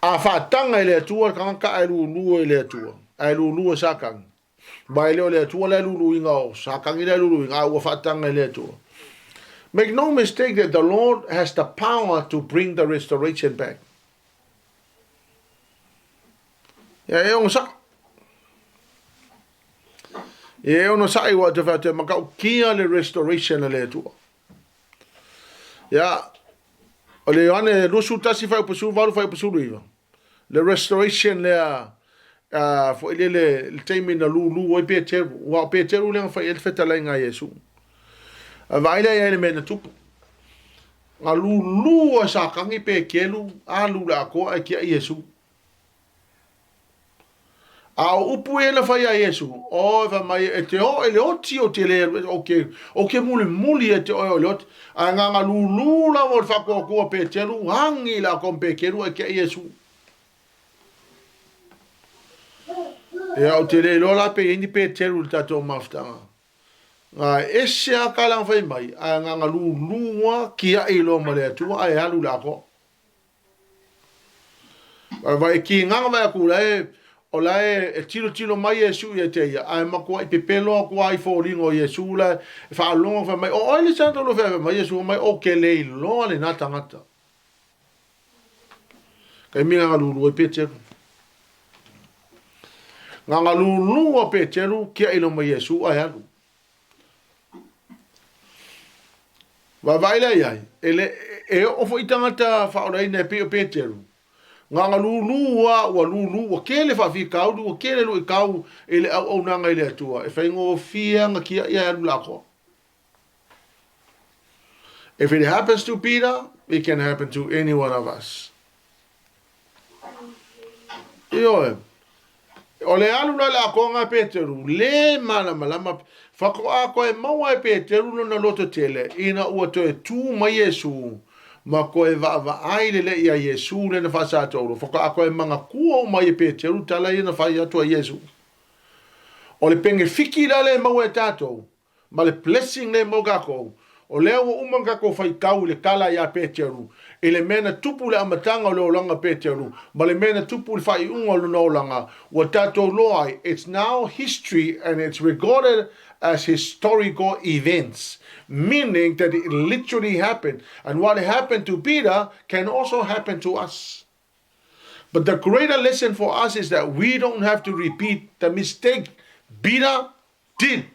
a faataga e le Atua le tagata ae lulu e le Atua, ae lulu e Satani. Aua e le o le Atua la e luluina o Satani la e luluina, a ua faataga e le Atua. Make no mistake that the Lord has the power to bring the restoration back. Ia e onosai. Ia e onosai ua te whatua matautia le restoration a le Atua. Ia, o le Ioane 21 fuaiupu 18 fuaiupu 19. Le restoration lea uh, foi le le le taimi na lulu ai Peteru. Ua o Peteru lea na fai ai le fetalaiga a Iesu. A vaai lea i ai le mea na tupu. Na lulu a Satani Peteru alu le atoa ae tiai Iesu. A o upu ia na fai a Iesu, o e fai mai e te oo i le oti ou te le alu, ou te, ou te mulimuli ia te oe o le oti. Ae na na lulu lava o le faatuatua Peteru, agi le atoa ma Peteru ae tiai Iesu. Ia, ou te le iloa la pe i ai ni Peteru i le tatou mafutaga. Na ese lava tala na fai mai, ae na na lulu lava tiai loa ma le Atua ae alu i le atoa. Vaai kīngaga vaai atu la e o la e e tilotilo mai Iesu ia te ia, ae matuai pepelo atu lava i foliga o Iesu la e faalogo fai mai, O oe le tagata o lo o feafea mai? Iesu fai mai, Ou te le iloa lena tagata. Taimi na galulu ai Peteru. Na galulu a Peteru kiaʻi loa ma Iesu ae alu. Vaavaai la i ai, e, le, e oo foi tagata faaolaina e pei o Peteru, na ona lūlū lava, ua lūlū, ua tele faafitauli, ua tele luitau i le auaunaga i le Atua, e faigofie lava ona tiai ae alu latou. If it happens to Peter, it can happen to any one of us. Ioe. O le alu la i le atoaga a Peteru, le malamalama, faatoa toe maua e Peteru lona loto tele ina ua toe tu mai Iesu ma toe vaavaai lelei iā Iesu lea na faasatoulo, faatoa toe manatua uma ai e Peteru tala ia na fai atu ai Iesu. O le penefiki la lea e maua e tatou, ma le blessing lea mo tatou, o lea ua uma ona tatou faitau i le tala ia Peteru, i le mea na tupu i le amataga o le olaga o Peteru, ma le mea na tupu i le faaiuga o lona olaga, ua tatou iloa ai, it's now history and it's recorded as historical events, meaning that it literally happened, and what happened to Peter can also happen to us. But the greater lesson for us is that we don't have to repeat the mistake Peter did.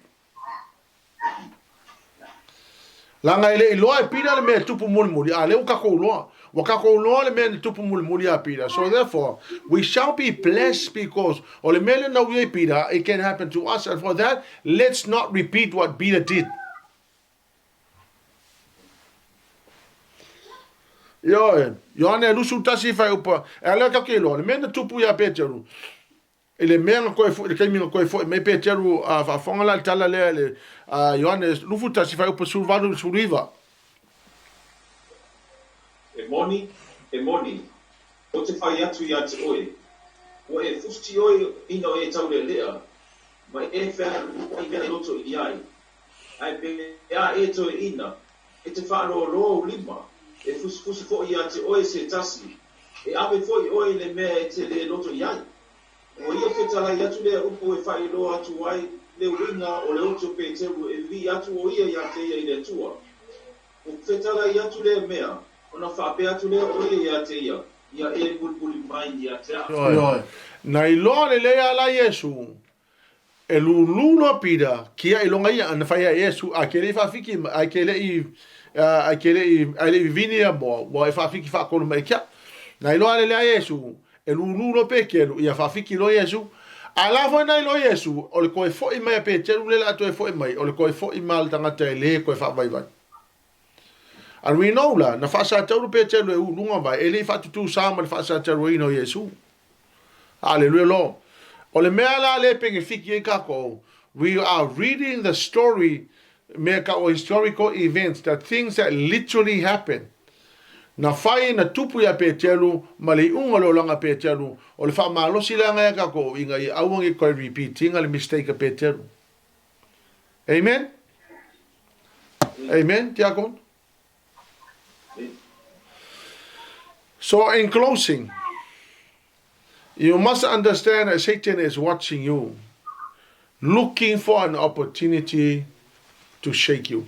Leaga e le i loa e Peter le mea e tupu mulimuli, a lea ua tatou iloa. Ua tatou iloa le mea na tupu mulimuli ia Peter. So therefore, we shall be blessed because o le mea lea na ui ai Peter, it can happen to us. And for that, let's not repeat what Peter did. Ioe, Ioane 21 fuaiupu, e alea tatou te iloa, le mea na tupu iā Peteru, i le mea na toe foi, le taimi na toe foi mai Peteru, a faafofoga la i le tala lea i le Ioane 21 fuaiupu 18 i le 19. E moni, e moni, ou te fai atu iā te oe, ua e fusi oe ina e taulealea, ma e fealuai mea e loto i ai, Ae pe a e toeʻina, e te faalōlō ou lima, e fusifusi foʻi iā te oe se tasi, e ave foʻi oe i le mea e te lē loto i ai. Ua ia fetalai atu lea upu e faailoa atu ai le uiga o le oti o Peteru e vivii atu o ia iā te ia i le Atua. Ua fetalai atu lea mea, Ona faapea atu lea o ia ia te ia, Ia e mulimuli mai ia te au. Ioe. Na iloa lelei a la Iesu, e lulu loa Pita, kiaʻi loga ia, na fai ia Iesu, a ke le i faafiki mai, a ke le i, a ke le i, a le i vivini ia moa, ua e faafiki faatolu mai kia. Na iloa lelei a Iesu, e lulu loa Peteru, ia faafiki loa Iesu. A la foi na iloa Iesu, o le toe foʻi mai a Peteru le la toe foʻi mai, o le toe foʻi mai a le tagata e le toe faavaivai. And we know la, na faasatauru Peteru e uluga vai, e le i faatutusa ma le faasatauruina o Iesu. Hallelujah, Lord. O le mea la le penefiki ai kākou, we are reading the story, mea ka o historical events, the things that literally happened. Na fai na tupu ia Peteru ma le iuga o le olaga Peteru, o le faamalosi la ngai a kākou ina ia aua ne i toe repeat ina le mistake a Peteru. Amen? Amen, Tiakon? So in closing, you must understand that Satan is watching you, looking for an opportunity to shake you.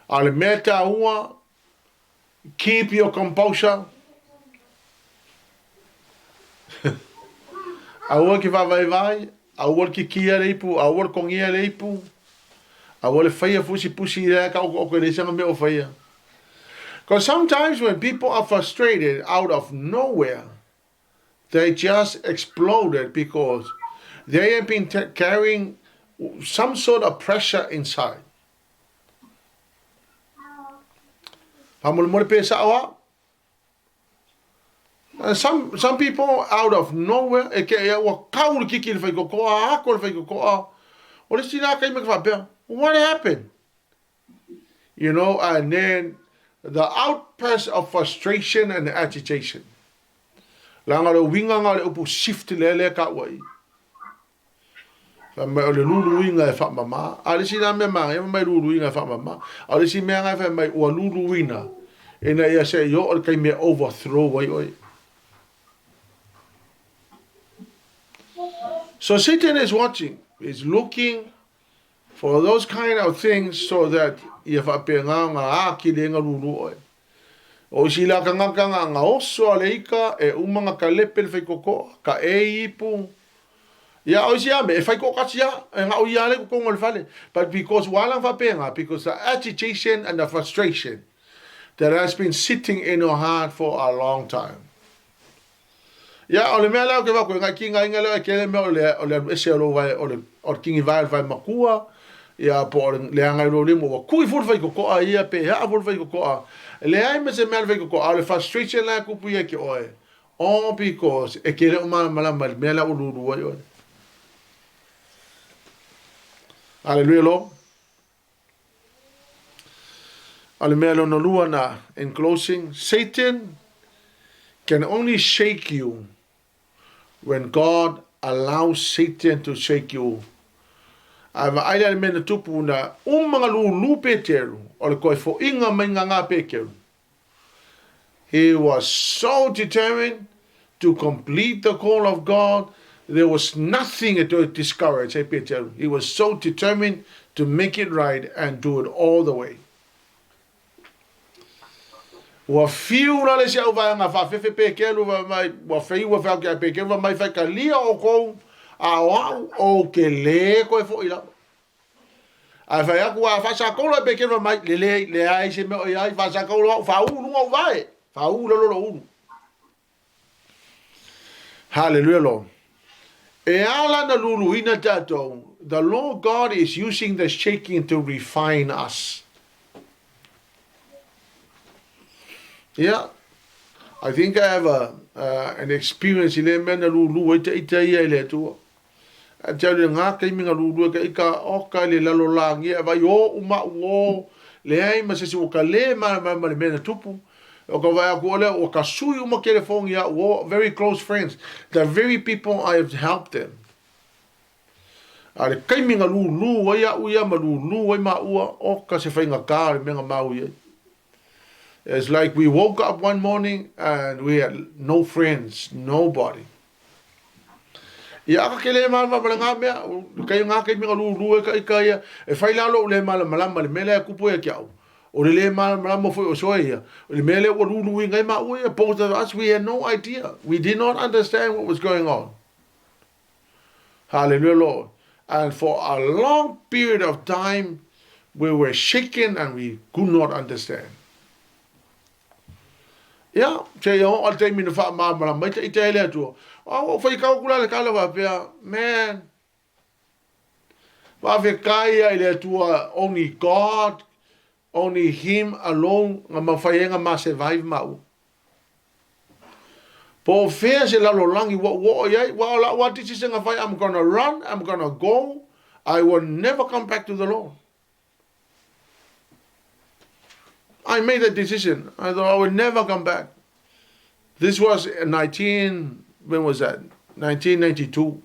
A le mea tāua, keep your composure. Aua ke whāwaivai, aua le kikia le ipu, aua le kongia le ipu, aua le whaia fusi pusi i rea ka oko oko le sanga mea o whaia. Because sometimes when people are frustrated out of nowhere, they just exploded because they have been carrying some sort of pressure inside. Faamolemole pe sao a. Some people out of nowhere e ke ia ua kau le kiki le whaikokoa, ako le whaikokoa. O le isi la kai me whapea, what happened? You know, and then the outburst of frustration and agitation. Langa le uiga nga le upu shift le le ka ua i. Fai mai o le luluina e faamama. A o le isi la mea manaia, fai mai luluina e faamama. A o le isi mea lena fai mai ua luluina ina ia se i oo le taimi e overthrow ai oe. So Satan is watching, is looking for those kind of things so that ia faapena ona atili ai ona lulu oe. O isi la tagata na na oso a le ika e uma na kalepe le faikokoa, ka ei ipu. Ia o isi a me e faikoa kasi a, e na o ia le totonu o le fale. But because ua ala faapena, because the agitation and the frustration that has been sitting in your heart for a long time. Ia, o le mea lea ou te vaai atu ai, nai kiga inga lea e tele mea o le, o le alu ese o lou vae, o le, o le kigi vae o le vae matua, ia, po o le leaga i lou lima, ua kui foi le faitotoa ia, pe haa foi le faitotoa. E leai ma se mea le faitotoa, a o le frustration la e tupu ia ki oe, all because e te le o malamalama i le mea lea ua lulu ai oe. Hallelujah, Lord. A le mea lona lua na, in closing, Satan can only shake you when God allows Satan to shake you. A vaai lea le mea na tupu na uma nga lulu Peteru, o le koe foʻiga mai nga ngā Peteru. He was so determined to complete the call of God. There was nothing to discourage hey, Peter. He was so determined to make it right and do it all the way. Ua fiu la le si au vaega faafefe Peteru fai mai, ua feiua feau ki a Peteru fai mai faitalia outou a o au ou te lē toe foʻi lava. Ae fai atu, a faasakolo e Peteru fai mai, lelei, leai se mea o i ai, faasakolo au, faaū luga o vae, faaū lalo lou ulu. Hallelujah, Lord. E ala na luluina tātou, the Lord God is using the shaking to refine us. Yeah. I think I have an experience i le mea na lulu ai te ita ia i le Atua. A te alu ngā taimi nga lulu e ka ika oka i le lalo lāgia e vai o uma u o leai ma se si ua ka le ma ma ma le mea na tupu. O ka vai aku ole ua ka sui uma telefongi a o very close friends, the very people I have helped them. A le taimi nga lulu ai au ia ma lulu ai ma ua o ka se whainga kā le mea nga mau i ai. It's like we woke up one morning and we had no friends, nobody. Ia aka ke le malama ma le ngā mea, kei ngā kei minga lūlū e ka ika ia, e whai lalo u le malamalama le mea lea kupu e ki au. O le lē malamalama foi o soe ia, o le mea lea ua luluina ai maua ia, both of us, we had no idea. We did not understand what was going on. Hallelujah, Lord. And for a long period of time, we were shaken and we could not understand. Ia, seia oo le taimi na faamalamalama ai ita e le Atua. A ua ou faitau atu la le tala faapea, man, faafetai ia i le Atua, only God, only Him alone na mafai ai na ma survive maua. Po o fea se lalolagi ua ou oo i ai, aua o lau lava decision na fai, I'm gonna run, I'm gonna go, I will never come back to the Lord. I made that decision. I thought I would never come back. This was 19, when was that? 1992.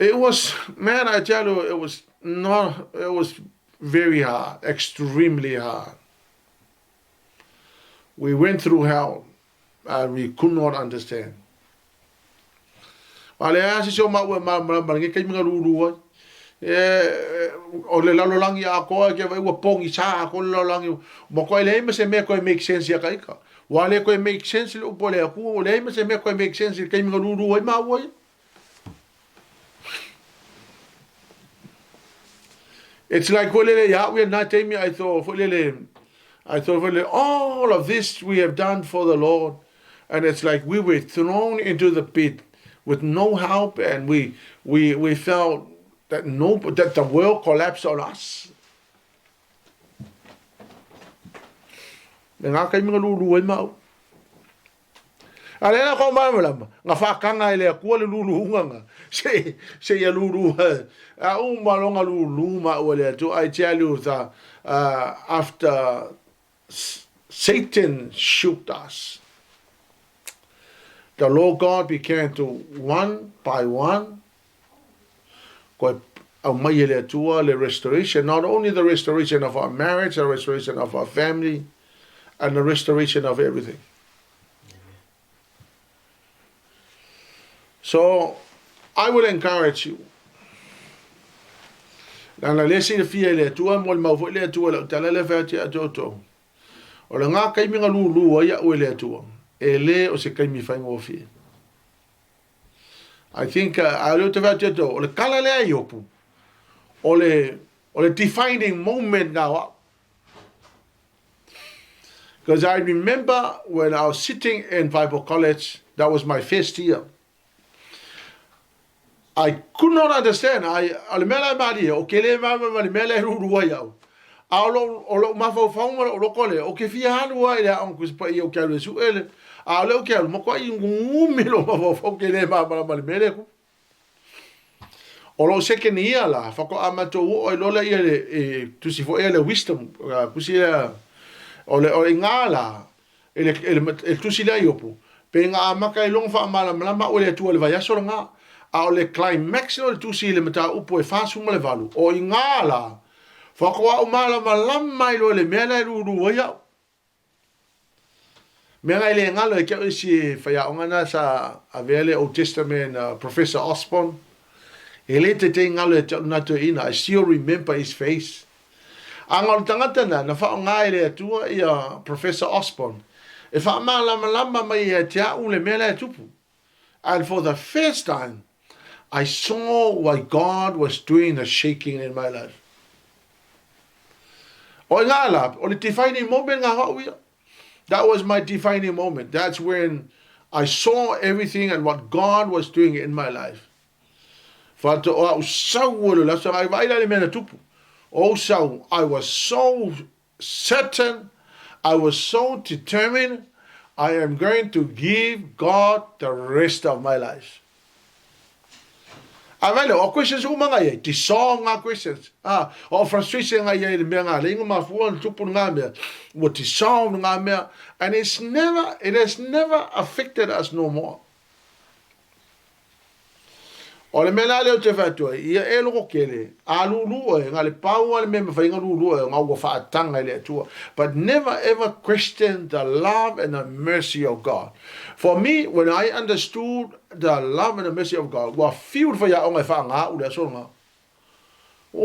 It was, man, I tell you, it was not, it was very hard, extremely hard. We went through hell and we could not understand. A leai lava se isi o maua e malamalama i lenei taimi na lulu ai. E, o le lalolagi atoa e te vaai ua pogisa atoa le lalolagi. Matua leai ma se mea toe make sense ia ita. Ua le toe make sense le upu a le Atua, ua leai ma se mea toe make sense i le taimi na lulu ai maua ia. It's like foi lele ia au ia na taimi I thought foi lele I thought foi lele all of this we have done for the Lord and it's like we were thrown into the pit with no help and we we we felt that no that the world collapsed on us. Me ngā kaimi nga lulu ai mau. A lea la kau malamalama, na whaakanga e le Atua le luluunga nga, se, se ia lulu, a uma longa lulu ma ua le Atua. I tell you the, uh, after Satan shook us, the Lord God began to one by one, koe aumai e le Atua le restoration, not only the restoration of our marriage, the restoration of our family, and the restoration of everything. So, I will encourage you. Leaga lea silafia e le Atua, molimau foi le Atua i lau tala lea e fai atu ia te outou. O le gā taimi na lūlū ai au e le Atua, e le o se taimi faigofie. I think, uh, a o lea ou te fai atu ia te outou, o le tala lea a Iopu, o le, o le defining moment na o au. Because I remember when I was sitting in Bible college, that was my first year. I could not understand. I, o le mea la e malie, o ke le malamalama i le mea lea e lulu ai au. A o lou, o lou mafaufau ma lou loko lea, o ke fia alu lava i le aoga Tusi Paia o ke alu e suʻe le, a o lea ou ke alu, matuai gumi lou mafaufau ke le malamalama i le mea lea e tupu. O lou second year la, faatoa matou oo ai loa lea i le, i tusi foi ia le wisdom, tusi lea, o le, o le iga la, i le, i le, i le tusi lea Iopu, pe na amata ai loa ona faamalamalama au e le Atua i le vaiaso lena, a o le climax lea o le tusi i le mataupu e 48, o iga la, faatoa ou malamalama ai loa i le mea lea e lulu ai au. Mea na e le galo e ke au isi faiaoga na sa avea le Old Testament uh, Professor Osborne. E le te te galo e te au na toeaina. I still remember his face. Aga o le tagata na, na whaonga e le Atua ia Professor Osborne. E whaamalamalama mai ia te au le mea lea e tupu. And for the first time, I saw why God was doing the shaking in my life. O i ngā la, o le defining moment ngā hau ia. That was my defining moment. That's when I saw everything and what God was doing in my life. Whāto o au sau o le laso, ai vai la le mea na tupu. O sau, I was so certain, I was so determined, I am going to give God the rest of my life. A vai lea, o questions uma nga iai, dissolve ngā questions. Ah, o frustration nga iai le mea ngā leinga mafua na tupu ngā mea, ua dissolve ngā mea, and it's never, it has never affected us no more. O le mea la lea ou te fai atu ai, ia e loko kele, a lulu oe, nga le pau a le mea e mafai ona lulu oe, nga ua faataga e le Atua. But never ever question the love and the mercy of God. For me, when I understood the love and the mercy of God, ua fiu le faiaoga e faagaʻu le aso lena.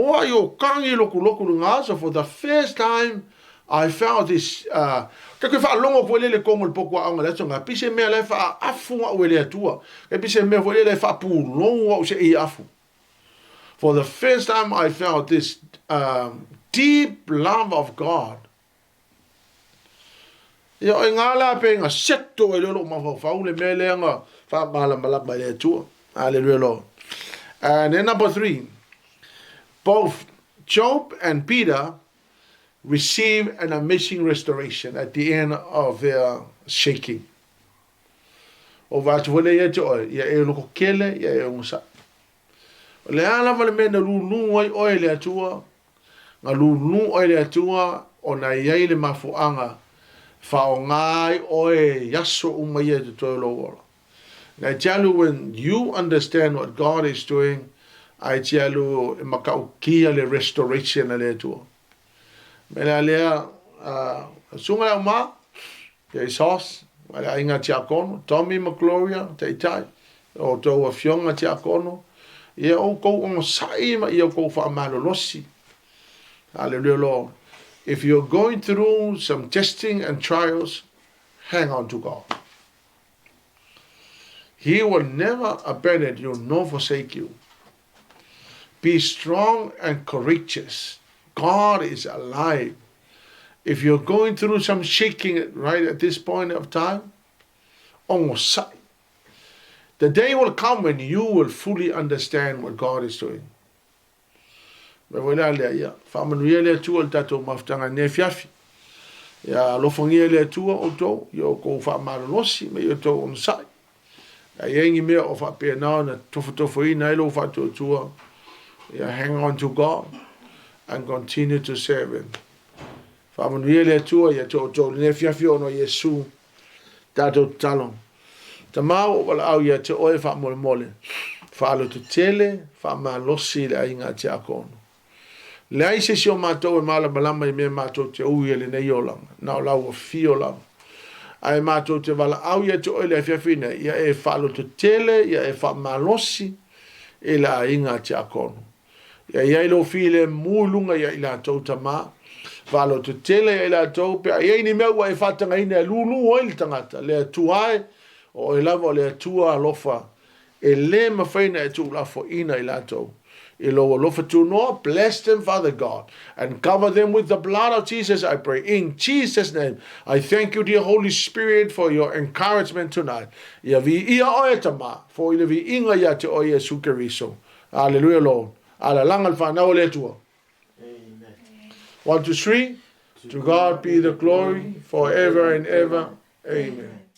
Matuai o kagi lokuloku luga aso. For the first time I felt this, ka koe faalogo foi lele kongo le poku aoga le aso nga pise mea la e faaafu au e le Atua. Ka pise mea foi lele e faapulou au se i afu. For the first time I felt this deep love of God. Ia o ngā la pe nga seto e lolo mafaufau le mea lea nga faamalamalama e le Atua. Hallelujah, Lord. And then number 3, both Job and Peter receive an amazing restoration at the end of their shaking. O vatu foi le ia te oe, ia e loko kele, ia e ongosaʻi. O le a lava le mea na lūlū ai oe le Atua, na lūlū oe le Atua, o na iai le mafuaga, whaonga ai oe iaso uma ia te toe lou ola. And I tell you, when you understand what God is doing, I tell you, e makaukia le restoration a le Atua. Me lea lea, sunga le au ma, ia isos, ma le aiga tiakono, Tommy ma Gloria, taitai, o tau afioga tiakono, ia o kou ogosaʻi ma ia kou faamalolosi. Hallelujah, Lord. If you're going through some testing and trials, hang on to God. He will never abandon you nor forsake you. Be strong and courageous. God is alive. If you're going through some shaking right at this point of time, ogosaʻi. The day will come when you will fully understand what God is doing. Me voi lea lea ia. Faamanuia le Atua le tatou mafutaga nei afiafi. Ia alofagia le Atua outou, ia outou faamalolosi ma ia outou onosai. A iai ni mea o faapena ona tofotofoina ai lou faatuatua. Ia hang on to God and continue to serve Him. Faamanuia le Atua ia te outou lenei afiafi ona o Iesu tatou tatalo. Tamā ua ou valaau ia te oe faamolemole, faalototele, faamalosi i le aiga a Tiakono. Leai se isi o matou e malamalama i mea matou te ui e lenei olaga, na o lau afio lava. Ae matou te valaau ia te oe le afiafi nei, ia e faalototele, ia e faamalosi i le aiga a Tiakono. Ia i ai lou filemu i luga ia i latou Tamā. Faalototele ia i latou, pe a i ai ni mea ua e faatagaina e lūlū ai le tagata, le Atua e, o oe lava o le Atua alofa, e lē mafai ona e tuulafoaina i latou. I lou alofa tunoa, bless them, Father God, and cover them with the blood of Jesus, I pray. In Jesus' name, I thank you, dear Holy Spirit, for your encouragement tonight. Ia viia oe, Tamā, foi le viiga ia te oe Iesu Keriso. Hallelujah, Lord. Alalaga le whanau o le Atua. Amen. 1, 2, 3. To God be the glory forever and ever. Amen.